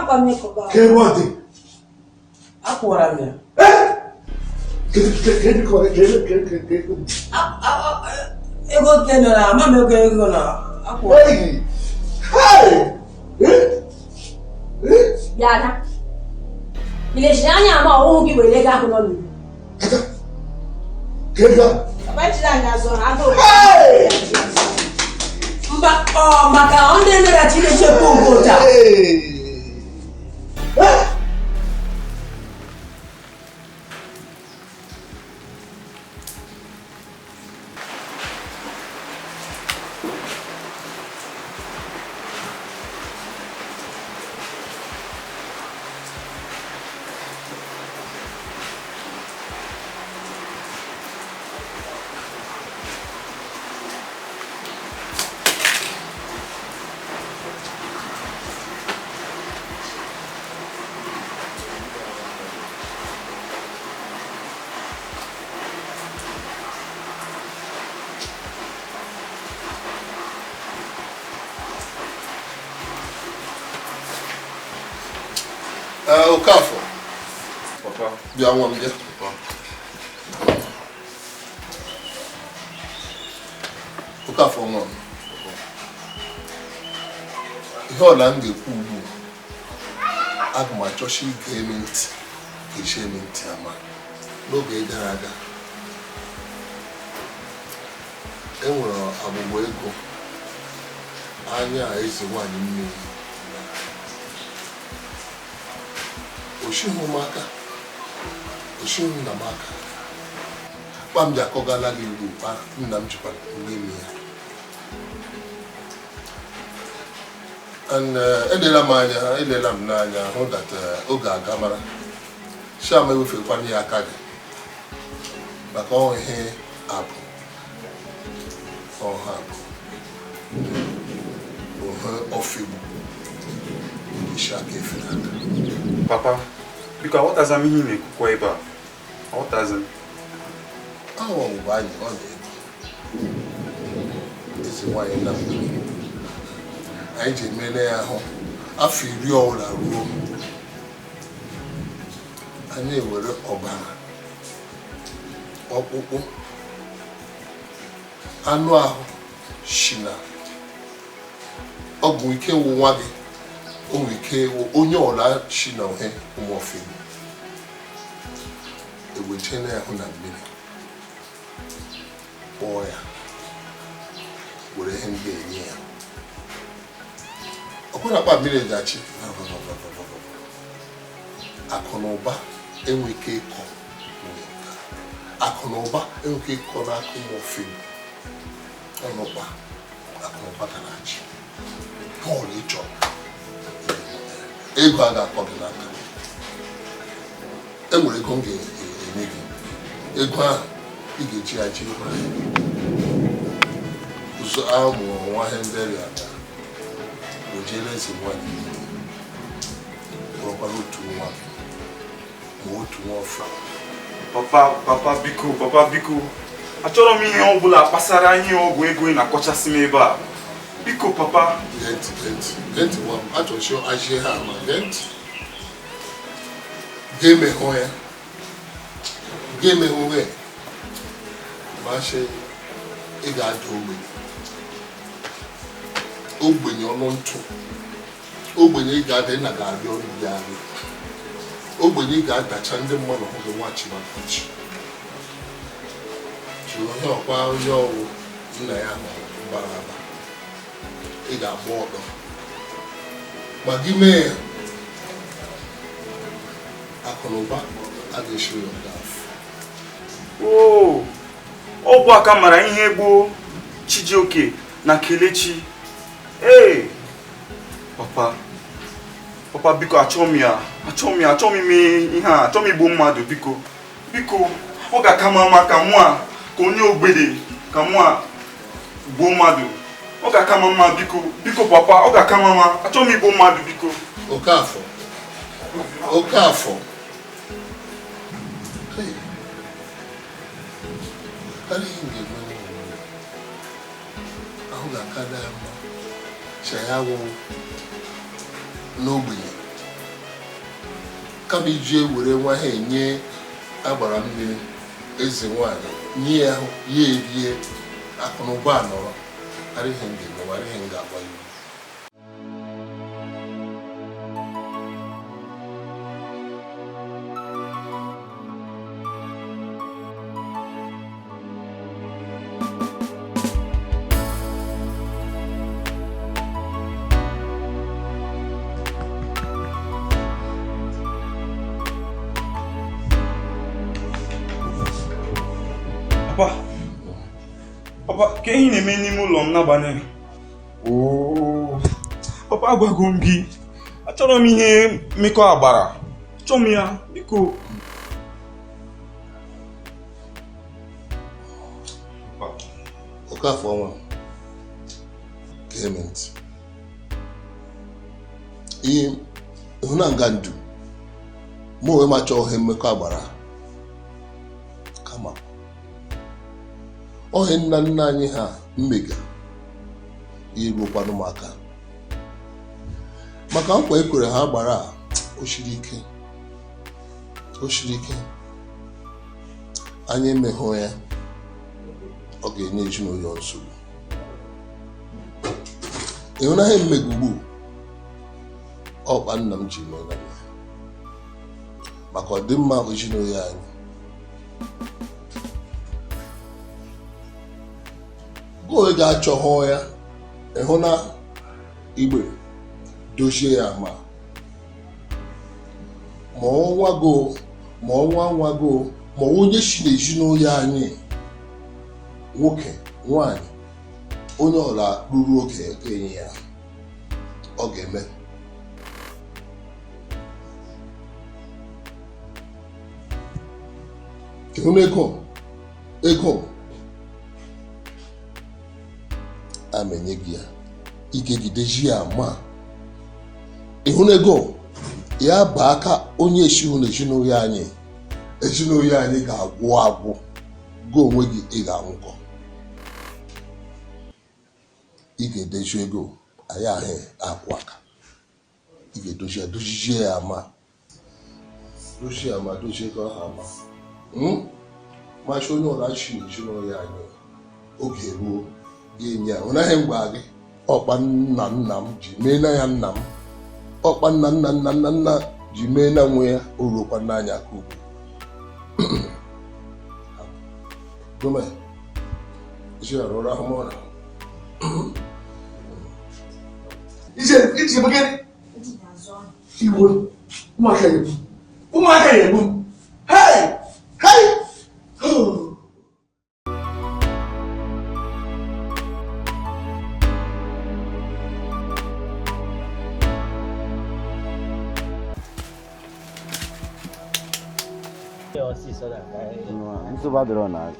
Amakwa m ịkọba. Ka ebe ọ dị? Akwụwara m ya. Ego ke nọ na ama m ego ego na akwụwara. Bịa Ada. Ị lechiri anya ama ọhụụ gị were ego ahụ nọ n'ugbo. Papa echiri anyị azụ ha agụụ. Mba ọ maka ndị nere Chineke ekwu taa. Okafor. Papa. Bịa nwa m bịa. Okafor nwa m. Ihe ọla m ga-ekwu ugbu aga m achọsi ige emi ntị ka esi emi ntị ama n'oge gara aga e nwere agbụgbọ ego anya eze nwaanyị mmiri oshighị m aka oshighị nna m aka kpa m ji akọgala gị ugbu kpa nna m jikwa n'ime ya and elela m anya elela m n'anya hụ that oge aga mara sham ewefekwana ya aka gị maka ọ ihe abụ ọha abụ ohe ọfigbu isi aka efe n'aka. Papa, biko aghọtazi m ihe ị na-ekwukwa ebe a. Aghọtazi m. Ahụ mgbe anyị ọ na-ego eze nwaanyị na mmiri anyị ji emere ya ahụ afọ 10 ọbụla ruo anyị ewere ọbara ọkpụkpụ anụ ahụ shi na ọgwụ ike wụ nwa gị o nwere ike onye ọla shi na ohe ụmụofe ewejena ya hụ na mmiri kpọọ ya were ihe ndị enye ya ọkwụ na akpa mmiri gachi akụ na ụba enwe ike ịkọ akụ na ụba enwe ike ịkọ n'aka ụmụofe ọnụkpa akụ na ụba ka na-achị Pọl ịchọrọ ego a ga-akọ gị n'aka e nwere ego m ga-enye gị ego ahụ ị ga-eji ya jiri ụzọ ahụ mụrụ nwa ihe ndị ya ga wejere eze nwaanyị bụrụkwara otu nwa gị ma otu nwa ọfịa. Papa, papa biko, papa biko achọrọ m ihe ọ bụla kpasara ihe ọgwụ ego ị na-akọchasị m ebe a. Biko papa. Gee ntị, gee ntị, gee ntị nwa m achọchi ajie ha ama gee ntị ga-emehụ ya ga-emehụ ya ma sị ị ga-ada ogbenye ogbenye ọnụ ntụ ogbenye ị ga-ada ị na ga-arịọ nri arịọ ogbenye ị ga-adacha ndị mmadụ hụ gị nwachi ma nwachi jiri onye ọkwa onye ọwụ nna ya hụrụ bara aba ị ga-agba ọdọ ma gị mee ya akụ na ụba a ga-esi ya afọ. Oo, ọgwụ aka mara ihe gboo Chijioke na Kelechi. Ee, papa, papa biko achọ m ya, achọ m ya, achọ m ime ihe a, achọ m igbu mmadụ biko. Biko, ọ ga-aka m mma ka mụ a ka onye ogbede ka mụ a gbuo mmadụ. Ọ ga-aka m mma biko, biko papa, ọ ga-aka m mma, achọ m igbu mmadụ biko. Okafor, Okafor. Hey. Ahụ ga-aka daa mma chaya wụ n'ogbenye Kama iji were nwa ha enye agbara mmiri eze nwaanyị nye ya ahụ ya erie akụnụba nọrọ arịghị m ga-eme arịghị m ga-agba iwu. Papa, ka ihe na-eme n'ime ụlọ m n'abalị? Oo, papa agwago m gị, achọrọ m ihe mmekọ agbara. Chọọ m ya, biko. Okafọ nwa, gee m ntị. Ihe hụ na nga ndu, mụ onwe m achọghị mmekọ agbara. Kama ohe nna nna anyị ha mmega iruokwanụ m aka maka nkwa ekwere ha gbara o siri ike anyị emeghụ ya ọ ga-enye ezinụlọ nsogbu. Ịhụnanya mmega ugbu ọkpa nna m ji mee na ya maka ọdịmma ezinụlọ anyị. Onye ga-achọghọ ya ịhụ na igbe dozie ya ma ọnwa go ma ọnwa nwa go ma onye si n'ezinụlọ anyị nwoke nwanyị onye ọla ruru oge ga-enye ya ọ ga-eme. Ịhụ na ego a menye gị ya ike gideji ya ma ịhụ na ego ya bụ aka onye esighị n'ezinụlọ anyị ezinụlọ anyị ga-agwụ agwụ gị onwe gị ị ga-anwụkọ. Ị ga-edeji ego anyị ahụ akwụ aka ị ga-edozi ya dozizie ya ama dozie ama dozie ego ahụ ama machi onye ọla chi n'ezinụlọ anyị oge ruo ga-enye ya. Ọ naghị ngwa gị ọkpa nna nna m ji mee na ya nna m ọkpa nna nna nna nna nna ji mee na nwe ya o ruokwa n'anya aka ugwu. Gome isi arụ ụra ahụ ụra iwe ụmụaka ya egbu hey hey. Nsogbu adịrọ na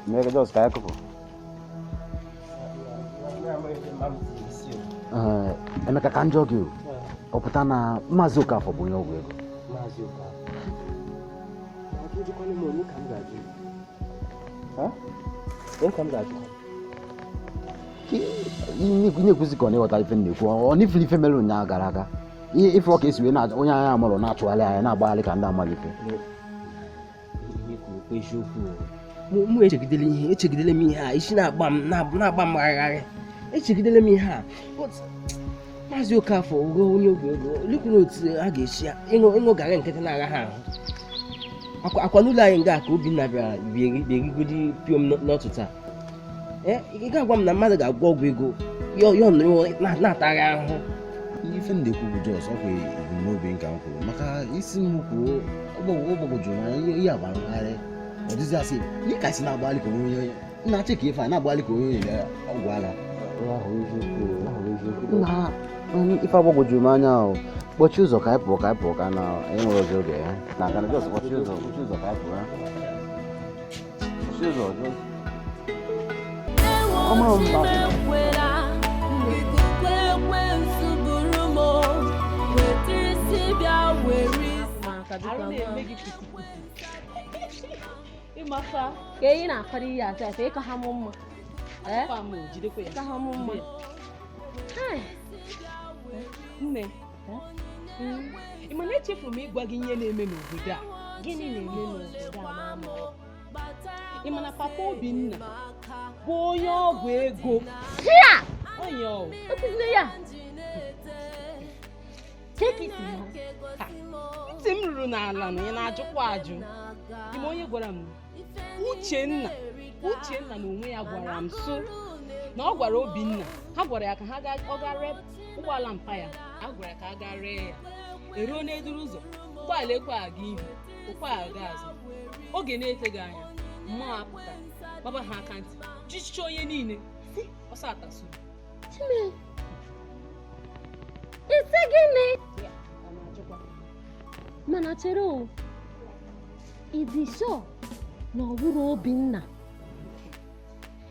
mere just ka anyị kụpụ. Emeka ka njọ gị ọ pụta na Maazị Okafọ bụ onye ọgwụ ego. Ị na-ekwuzi ka ọ na-ịghọta ife na-ekwu ọ n'ifere ife mere ụnyaahụ gara aga ife ọ ka esi wee onye anyị amarọ na-achụgharị anyị na-agbagharị ka ndị amaghị ife. Mụ echegidele ihe echegidele m ihe a isi na-agba m na-agba m gharịgharị echegidele m ihe a. Maazị Okafọ ugo onye ọgwụ ego lekwuru otu a ga-esi ịṅụ garị nkịtị na-agha ha ahụ akwa n'ụlọ anyị nga ka Obinna bịara bịarigodi piom n'ọtụ taa. Ị ga-agwa m na mmadụ ga-agwọ ọgwụ ego ya nụrụ na-atagharị ahụhụ. Ife m na-ekwu bụ jos ọkwa ebumnobi nka m kwuru maka isi m kwuo ọgbagwojuru anya ihe agbaragharị ọ dịzị asị ihe ka si na-agbalị ka onye na-achị ka ife a na-agbalị ka onye nyere ọgwụ ala ife agbagwojuru m anya ahụ. Kpọchie ụzọ ka anyị pụọ ka anyị pụọ ka na enwere ọzọ oge ya na aka na jos kpọchie ụzọ ka anyị pụọ kpọchie ụzọ jos. Ka ị na-akọrọ ihe atọ efe ịkọ ha mụ mma. Ịkọ ha mụ mma. Nne, Ị ma na echefuru m ịgwa gị ihe na-eme n'obodo a. Gịnị na-eme n'obodo a, mama? Ị ma na papa Obinna bụ onye ọgwụ ego. Ya! Onye ọ? Ekwuzina ya. Take it now. Ha, ntị m ruru n'ala na ị na-ajụkwa ajụ. Ị ma onye gwara m? Uchenna. Uchenna na onwe ya gwara m so na ọ gwara Obinna, ha gwara ya ka ha gaa, ọ gaa ree ụgbọala mpa ya, a gwara ya ka a gaa ree ya. Eruo n'eduru ụzọ, ụgbọala ekwe aga ihu, okwe aga azụ. Oge na-eteghị anya, mmụọ apụta, gbaba ha aka ntị, chichicha onye niile, ọsọ atasuru. Chime, isi gịnị? Mana chere o, ị dị sure na ọ bụrụ Obinna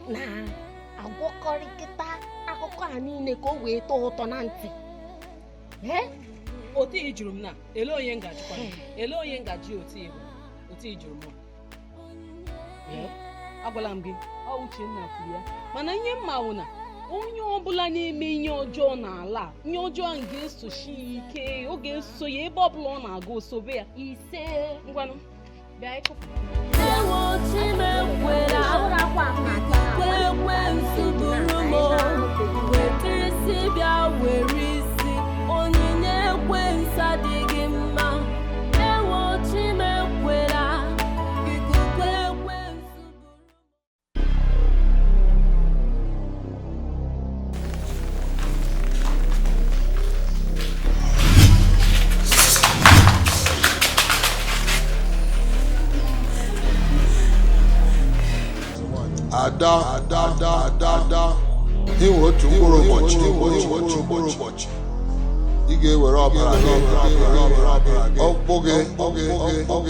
na-agwakọrịta akụkọ a niile ka o wee tọọ ụtọ na ntị? Otu ị jụrụ m na ele onye ngajikwa, ele onye ngaji otu ị bụ, otu ị jụrụ m. Agwala m gị, ọ Uchenna kwuru ya. Mana ihe mma wụ na onye ọbụla na-eme ihe ọjọọ n'ala a, ihe ọjọọ ahụ ga-esochi ya ike, ọ ga-eso ya ebe ọbụla ọ na-aga, osobe ya. Ise. Ngwanụ, bịa ịkụpụ. Ewo Chimekwela, ekwensu bụrụ m, weta isi bịa were isi, onyinye ekwensu adịghị mma. Ewo Chimekwela, ikuku ekwensu. Ada, ada, ada, ada, ada. Inwe otu mkpụrụ ụbọchị, ụbọchị, ụbọchị, ụbọchị. Ị ga-ewere ọbara gị, ọkpụkpụ gị,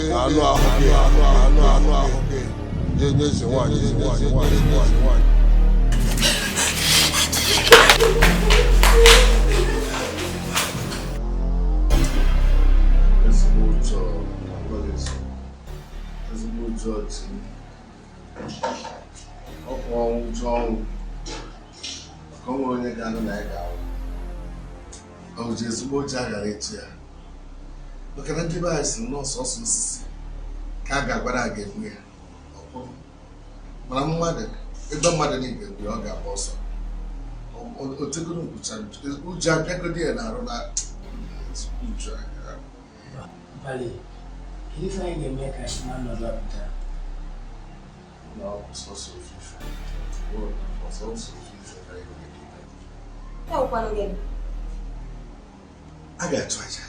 na anụ ahụ gị, anụ ahụ gị, jee nye eze nwaanyị, eze nwaanyị, eze nwaanyị. Ezigbo ụjọ, ezigbo ụjọ ji m. Ọ kwụọ ụjọ ọnwụ ka ọ nwere onye ga-anụ na ya ga-anwụ. Ọ ji ezigbo ụjọ aghara ịtụ ya, maka na ndị be anyị si nọọsụ ọsọ osisi ka a ga-agbara a ga-egbu ya, ọ kwụrụ. Mana mmadụ ebe mmadụ niile ga-egbu ya, ọ ga-agba ọsọ. Otegoro nkwụcha ụjọ abịagodi ya na-arụ na ezigbo ụjọ agara. Bali, kedu ife anyị ga-eme ka si na ọnọdụ a pụta? Na ọ bụ sọsọ ofufe, ọ sọsọ ofufe ka anyị ga-eme. Ya wụkwanụ gịnị? A ga-achụ aja.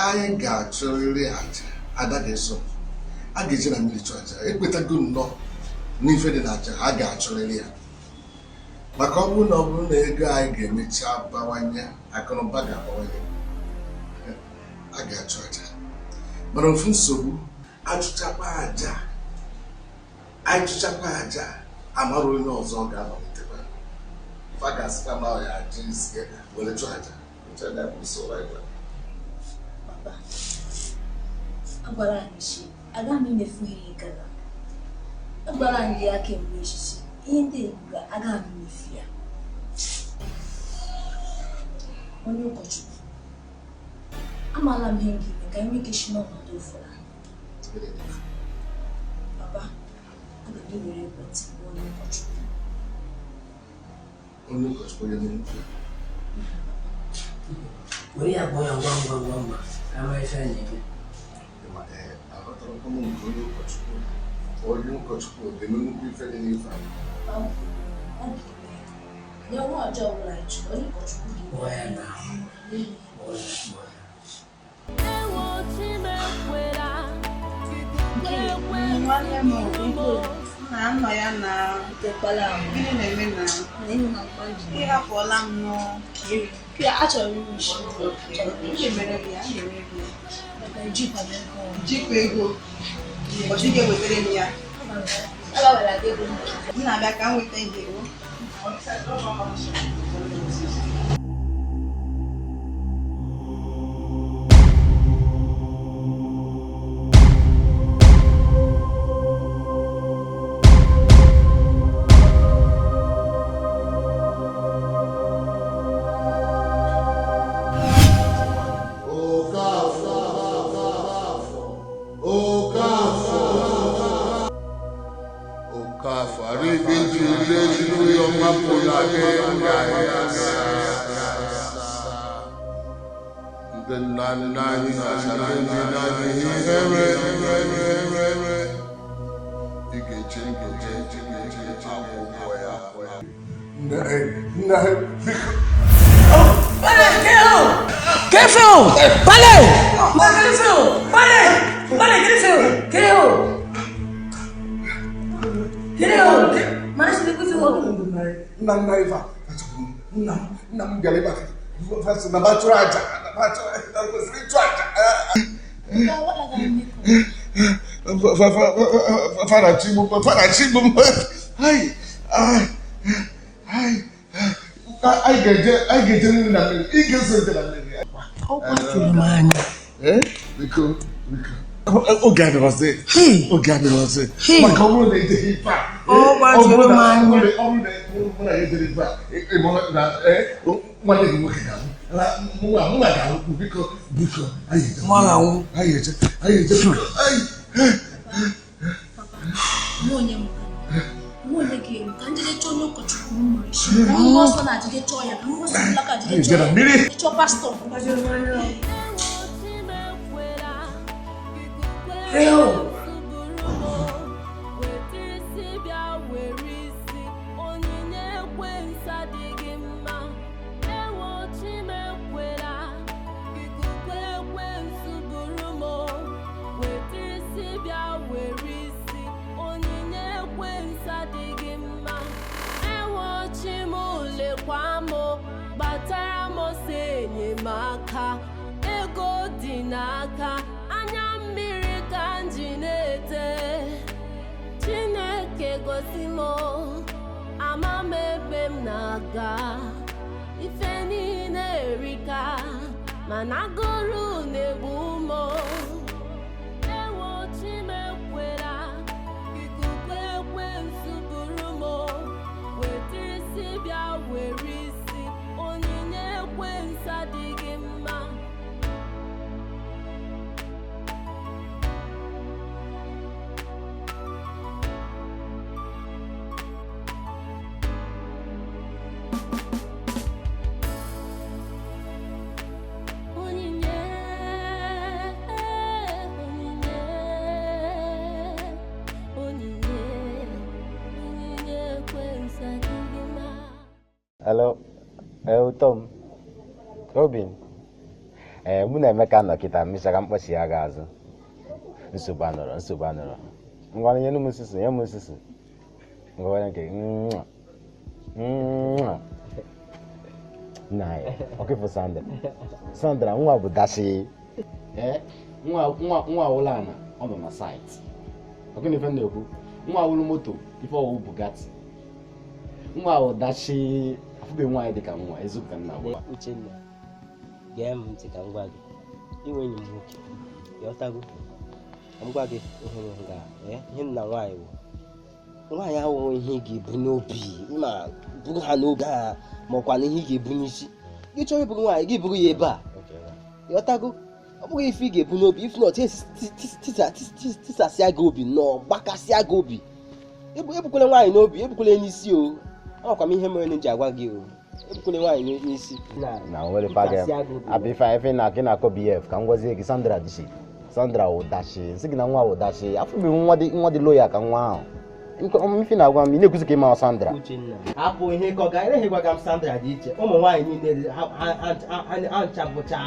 Anyị ga-achụrịrị aja. Ada ga-eso. A ga-eje na mmiri chụọ aja. Ekwetago nnọọ n'ife dị na aja, a ga-achụrịrị ya. Maka ọ bụrụ na ego anyị ga-emecha bawanye, akụnụba ga-abawanye, a ga-achụ aja. Mana ofu nsogbu, achụchakwa aja, achụchakwa aja, amara onye ọzọ ga-amalitekwa. Fa ga-asịkwa na ọ ya ajụ isi ya were chụọ aja. Nche na bụ usoro anyị. Papa, agwara anyị shi, agaghị m imefu ihe gara. Agwara anyị ya kemgbe echichi, ihe ndị egwu agaghị m imefu ya. Onye ụkọchukwu, amaala m ihe m ga-eme ka anyị nwee ike si n'ọnọdụ ụfọdụ. Papa, aga m ewere ekwentị kpọọ onye ụkọchukwu. Onye ụkọchukwu onye na-ekwu. Were ya kpọọ ya ngwa ngwa ngwa ngwa ka ama ife a na-eme. Aghọtara m nke onye ụkọchukwu. Onye ụkọchukwu ga-eme nnukwu ife dị n'ife a. Ọ ga-eme ya. Nye nwa ọjọọ ọbụla anyị chụrụ, onye ụkọchukwu ga-eme. Kpọọ ya na kpọọ ya, kpọọ ya. Ewo Chimekwela, Nwanne m nna nọ ya na gịnị na-eme na ị hapụọla m nụ. Achọrọ m isi. M ga-emere gị ya, m ga-emere gị ya. Jikwa ego. Ụbọchị ga-ewetara m ya. M na-abịa ka m nweta ihe o. Kafarigi mapulage The nine Hello, Tom, Robin. Mụ na Emeka nọ kịta mechara mkpọchi ya ga-azụ. Nsogbu anọrọ. Ngwa nye m nsusu, nye m nsusu. Ngwa nke nna ya, ọkịfụ Sandra. Sandra, nwa bụ dashi. Nwa wụlụ ana, ọ nọ na site. Ọkịna ife na-ekwu, nwa wụlụ moto, ife ọwụ Bugatti. Nwa ụdachi afụbe nwaanyị dị ka nwa eziokwu ka nna gwa. Uchenna, gee m ntị ka m gwa gị, inwe enyi m nwoke, ịghọtago? Ka m gwa gị ihe nga, ihe nna nwaanyị bụ. Nwaanyị awụghị ihe ị ga-ebu n'obi, ma buru ha n'oge ha ma ọkwa na ihe ị ga-ebu n'isi. Gị chọrọ iburu nwaanyị, gị buru ya ebe a. Ịghọtago? Ọ bụghị ife ị ga-ebu n'obi, if not, tisasịa gị obi nnọọ, gbakasịa gị obi. Ebukwele nwaanyị n'obi, ebukwele n'isi o. Amakwa m ihe mere na ji agwa gị o. Ebukwele nwaanyị n'isi. Na nwere paga. Abifa ife na gị na-akọ BF ka m gwazie gị Sandra dishi. Sandra ụdachi, nsị gị na nwa ụdachi. Afụbeghị nwa dị loya ka nwa ahụ. Ife na-agwa m, ị na-ekwuzi ka ị ma Sandra. Uchenna, hapụ ihe ka ọ ga eleghị gwa m Sandra dị iche. Ụmụ nwaanyị niile ha nchabụcha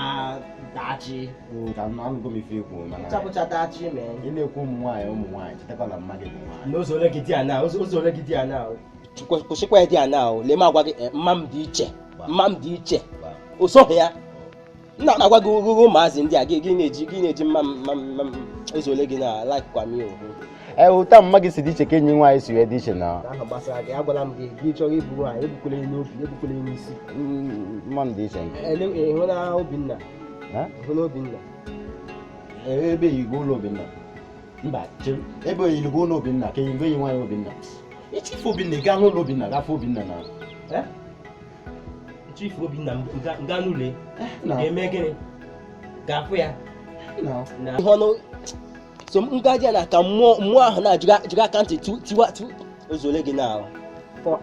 dachi. Ka m anụgo m ife ikwu mana. Nchabụcha dachi mee. Ị na-ekwu ụmụ nwaanyị chetakwa na mma gị bụ nwaanyị. N'ụzọ ole gị dị ana, ụzọ ole gị dị ana. Kwụsịkwa ya dị ana o. Lee m agwa gị mma m dị iche. Mma m dị iche. O soghị ya. Nna na-agwa gị ụmụazị ndị a gị na-eji mma m ụzọ ole gị na like kwa m o. Ụta mma gị si dị iche ka enyi nwaanyị si wee dị iche na. Ahụ gbasara gị, agwala m gị gị chọrọ ibu nwaanyị, ebukwele n'obi, ebukwele n'isi. Mma m dị iche nke. Ịhụ na Obinna. Ịhụ na Obinna. Ebe yigo ụlọ Obinna. Mba, chere. Ebe yigo ụlọ Obinna ka enyi enyi nwaanyị Obinna. Ichifu Obinna ị gaa n'ụlọ Obinna gafe Obinna na. Ichifu Obinna nga n'ụlọ ga-eme gịnị? Ga-afụ ya. Ihe ọnụ so ngaji a na ka mmụọ ahụ na-ajụga aka ntị Ozuole gị na ahụ.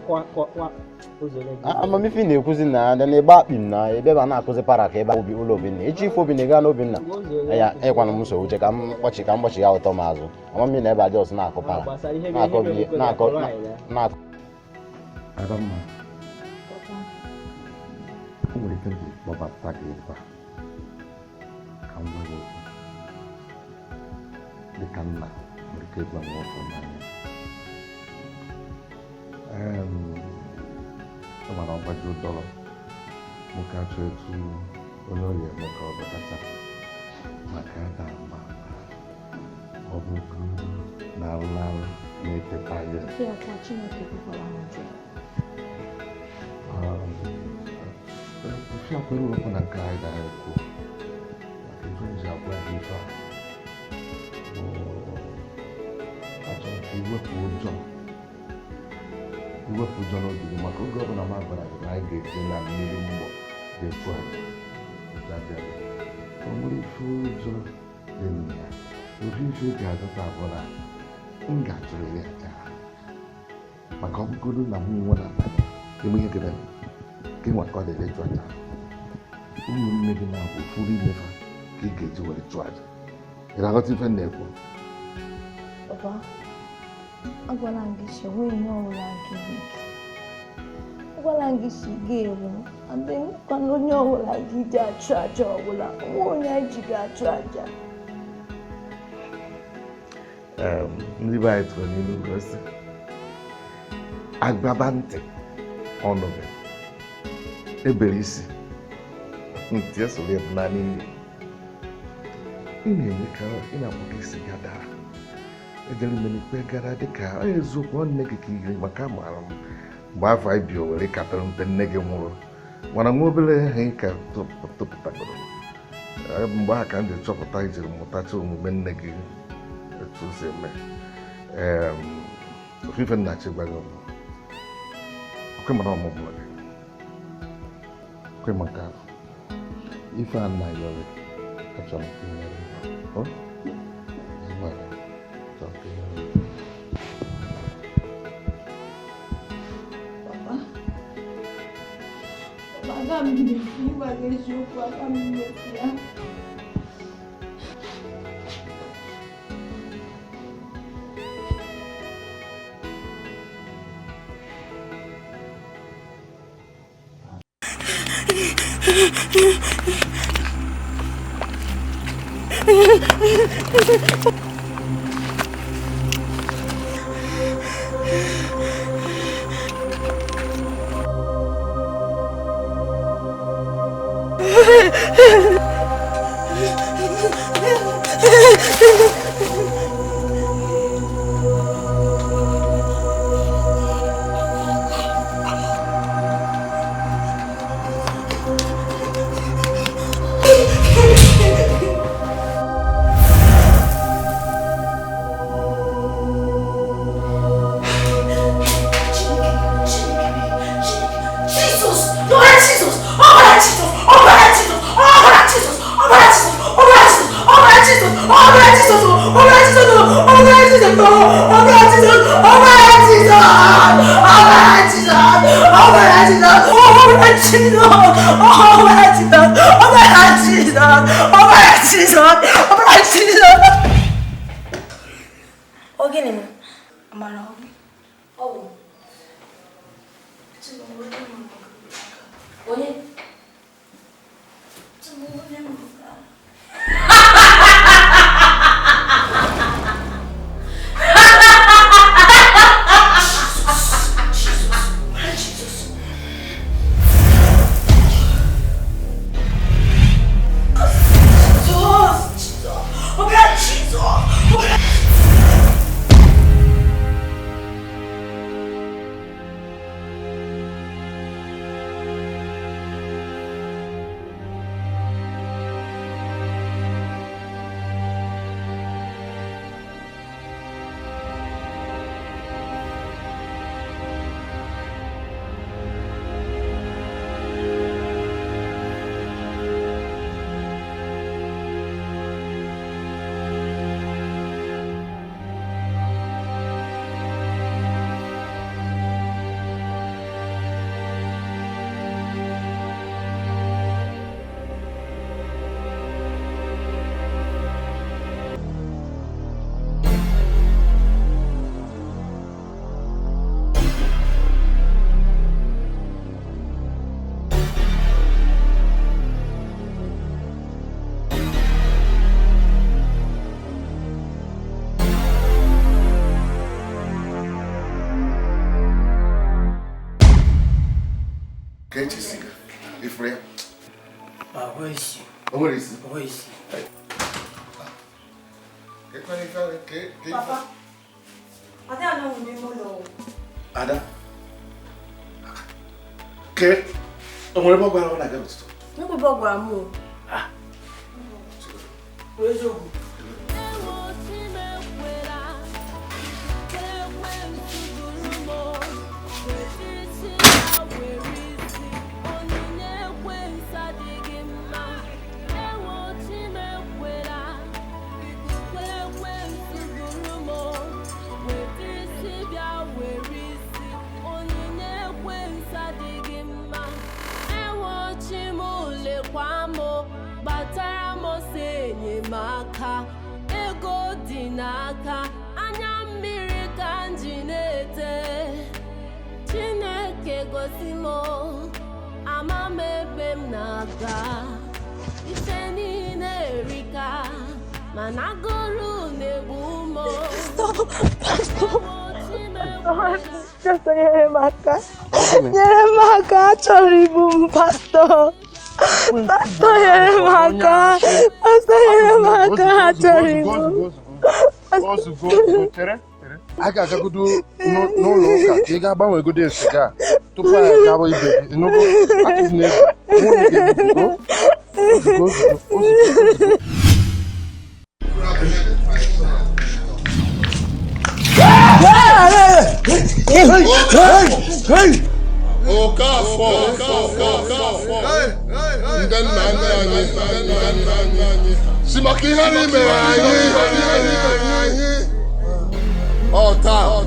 Kwa ozuole gị. Amamife na-ekwuzi na na ebe akpị m na ebe ebe a na-akụzi para ka ebe obi ụlọ Obinna. Echi ife Obinna gaa n'Obinna. Ya ekwana m nsogbu uche ka m kpọchi ka m kpọchi ya ụtọ m azụ. Amamife na ebe a jọs na-akụ para. Na-akọ na-akọ na-akọ. Adamma. O nwere ike ndị kpọbata gị ebe a ka m gwa gị okwu dịka nna nwere ike ịgwa nwa ọfọ n'anya. E nwere ọgbaji ụdọrọ nwoke achọ etu onye ọrịa eme ka ọ dọtacha maka ada ama ọ bụ na alụ na-eteta ya. Ofi akwere ụlọkwa na nke anyị na-ekwu maka ife m ji agwa gị ife a bụ achọrọ ka iwepụ ụjọ n'obi gị maka oge ọbụla m gwara gị na anyị ga-eje na mmiri mgbọ ga-echu aja ụjọ abịa gị. O nwere ife ụjọ dị na ya. Ofi ife ị ga-azụta bụ na m ga-achụrịrị aja maka ọ bụgodu na m nwe na abalị eme ihe gị gị nwa ka ọ dịrị ịchụ aja. Ụmụnne gị na-abụ ụfọdụ imefa ka ị ga-eji were chụọ aja. Ị na-aghọta ife m na-ekwu? Papa, agwala m gị si enweghị ihe ọbụla nke gị. Agwala m gị si ga-eru adịghịkwana onye ọbụla gị ji achụ aja ọbụla nwa onye anyị ji ga-achụ aja. Ndị be anyị tụrụ n'ilu gosi agbaba ntị ọnụ gị ebere isi ntị esoro ya bụ naanị ihe ị na-eme ka ị na-akpọ isi ga dara ejere m ikpe gara dịka eziokwu nne gị ka ihe maka amaara m mgbe afọ anyị bi Owere ka pere mpe nne gị nwụrụ mana nwa obere ihe ka topụtagoro mgbe ahụ ka m ji chọpụta ijiri mụtacha omume nne gị etu o si eme. Ofufe nna chi gwa gị okwe mara ọmụmụ gị kwe maka ife a nna yọrọ achọrọ m ka ị nyere m ezigbo aka chọrọ ka ị nyere m. Papa, papa, aga m emefu ịgwa gị eziokwu, aga m emefu ya. Onwe isi. O nwere isi? Onwe isi. Papa, Ada anọghị n'ime ụlọ. Ada? Ke, o nwere ebe ọ gwara ọ na-aga n'ụtụtụ? Nnukwu ebe ọ gwara m o. Eziokwu. Gbatara m ọsọ enyemaka, ego dị n'aka, anya mmiri ka m ji na-ete. Chineke gosi m, ama m ebe m na-aga. Ife niile erika, mana agụrụ na-egbu m. Stop! Stop! Pastọ, nyere m aka. Nyere m aka, achọrọ ịbụ m pastọ. Pastọ, nyere m aka. Pastọ, nyere m aka, achọrọ ịbụ m. Ozugbo, chere. A ga-agagodo n'ụlọ ụka ka ị ga-agbanwegodo siga tupu anyị agawa ibe gị. Ịnụgo? Atụzina egwu. Nwunye gị ebugo. Ozugbo, ozugbo, ozugbo. Okafọ, ndị nna nna anyị si maka ihe anyị mere anyị ọ taa ị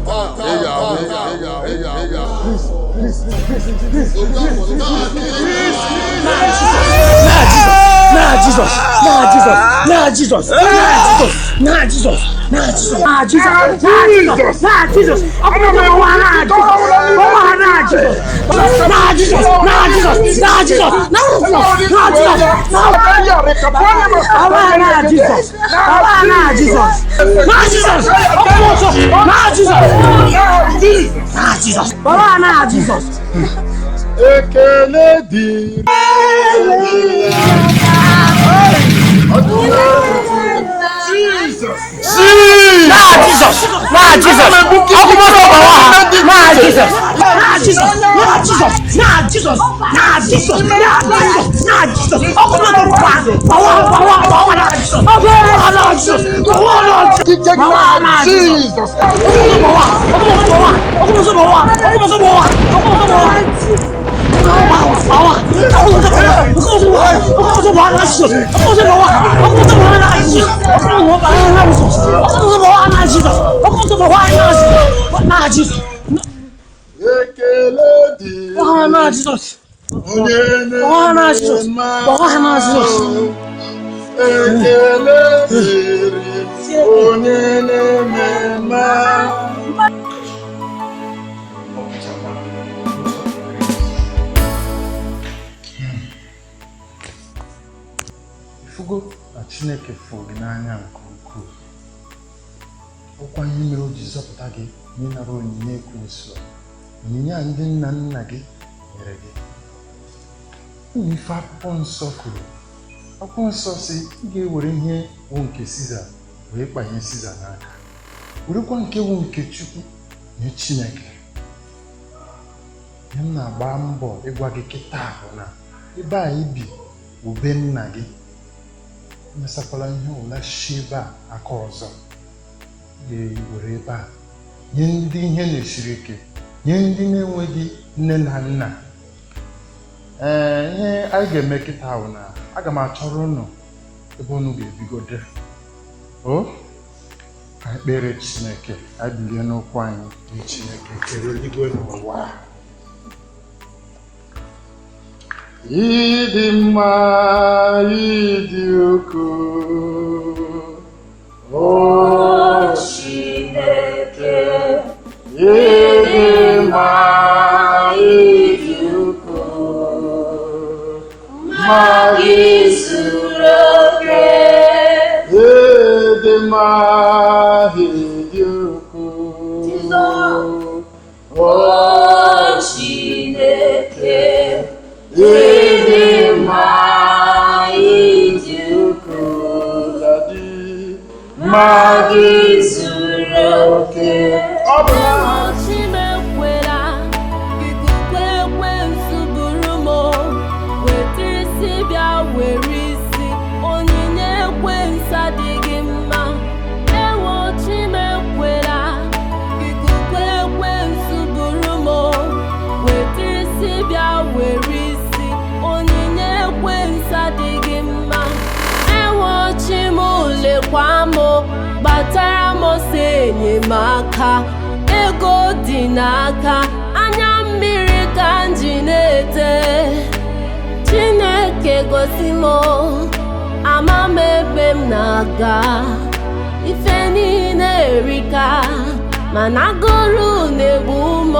ga-ahụ ị ga-ahụ. Na Jesus, na Jesus, na Jesus, na Jesus, na Jesus, na Jesus, na Jesus, na Jesus, na Jesus, na Jesus, na Jesus, na Jesus, na Jesus, na Jesus, na Jesus, na Jesus, na Jesus, na Jesus, na Jesus. Ekele dịrị Jesus. Na Jesus, na Jesus. Na Jesus, na Jesus, na Jesus, na Jesus, na Jesus, na Jesus, na Jesus. Ekele dịrị onye na-eme mma. Ekele dịrị onye na-eme mma. Ifugo na Chineke fụrụ gị n'anya nke ukwuu. Ọkwa ihe mere o ji zọpụta gị n'ịnara onyinye ekwensu, onyinye a ndị nna nna gị nyere gị. Ụmụ ife akwụkwọ nsọ kwuru. Akwụkwọ nsọ si ị ga-ewere ihe wụ nke Siza wee kpanye Siza n'aka, werekwa nke wụ nke Chukwu nye Chineke. Ihe m na-agba mbọ ịgwa gị kịta bụ na ebe a ibi bụ be nna gị. Emesakwala ihe ụla shi ebe a aka ọzọ. Ga-ewere ebe a nye ndị ihe na-esiri ike, nye ndị na-enweghị nne na nna. Ee, ihe anyị ga-eme kịta bụ na aga m achọrọ unu ebe unu ga-ebigode. O ka anyị kpere Chineke, anyị bilie n'ụkwụ anyị nye Chineke kere eluigwe n'ụwa. Ịdị mma, ịdị ukwuu, o Chineke, ịdị mma, ịdị ukwuu, mma gị zuru oke. Ịdị mma, ịdị ukwuu, o Chineke, ịdị mma, Ma gị zuru oke. Ọ bụ Ewo Chimekwela, ikuku ekwensu buru m o, weta isi bịa were isi, onyinye ekwensu adịghị mma. Ewo Chimekwela, ikuku ekwensu buru m o, weta isi bịa were isi, onyinye ekwensu adịghị mma. Ewo Chimulekwa m, gbatara m ọsọ enyemaka, ego dị n'aka, anya mmiri ka m ji na-ete. Chineke gosi m, ama m ebe m na-aga, ife niile erika, mana agụrụ na-egbu m.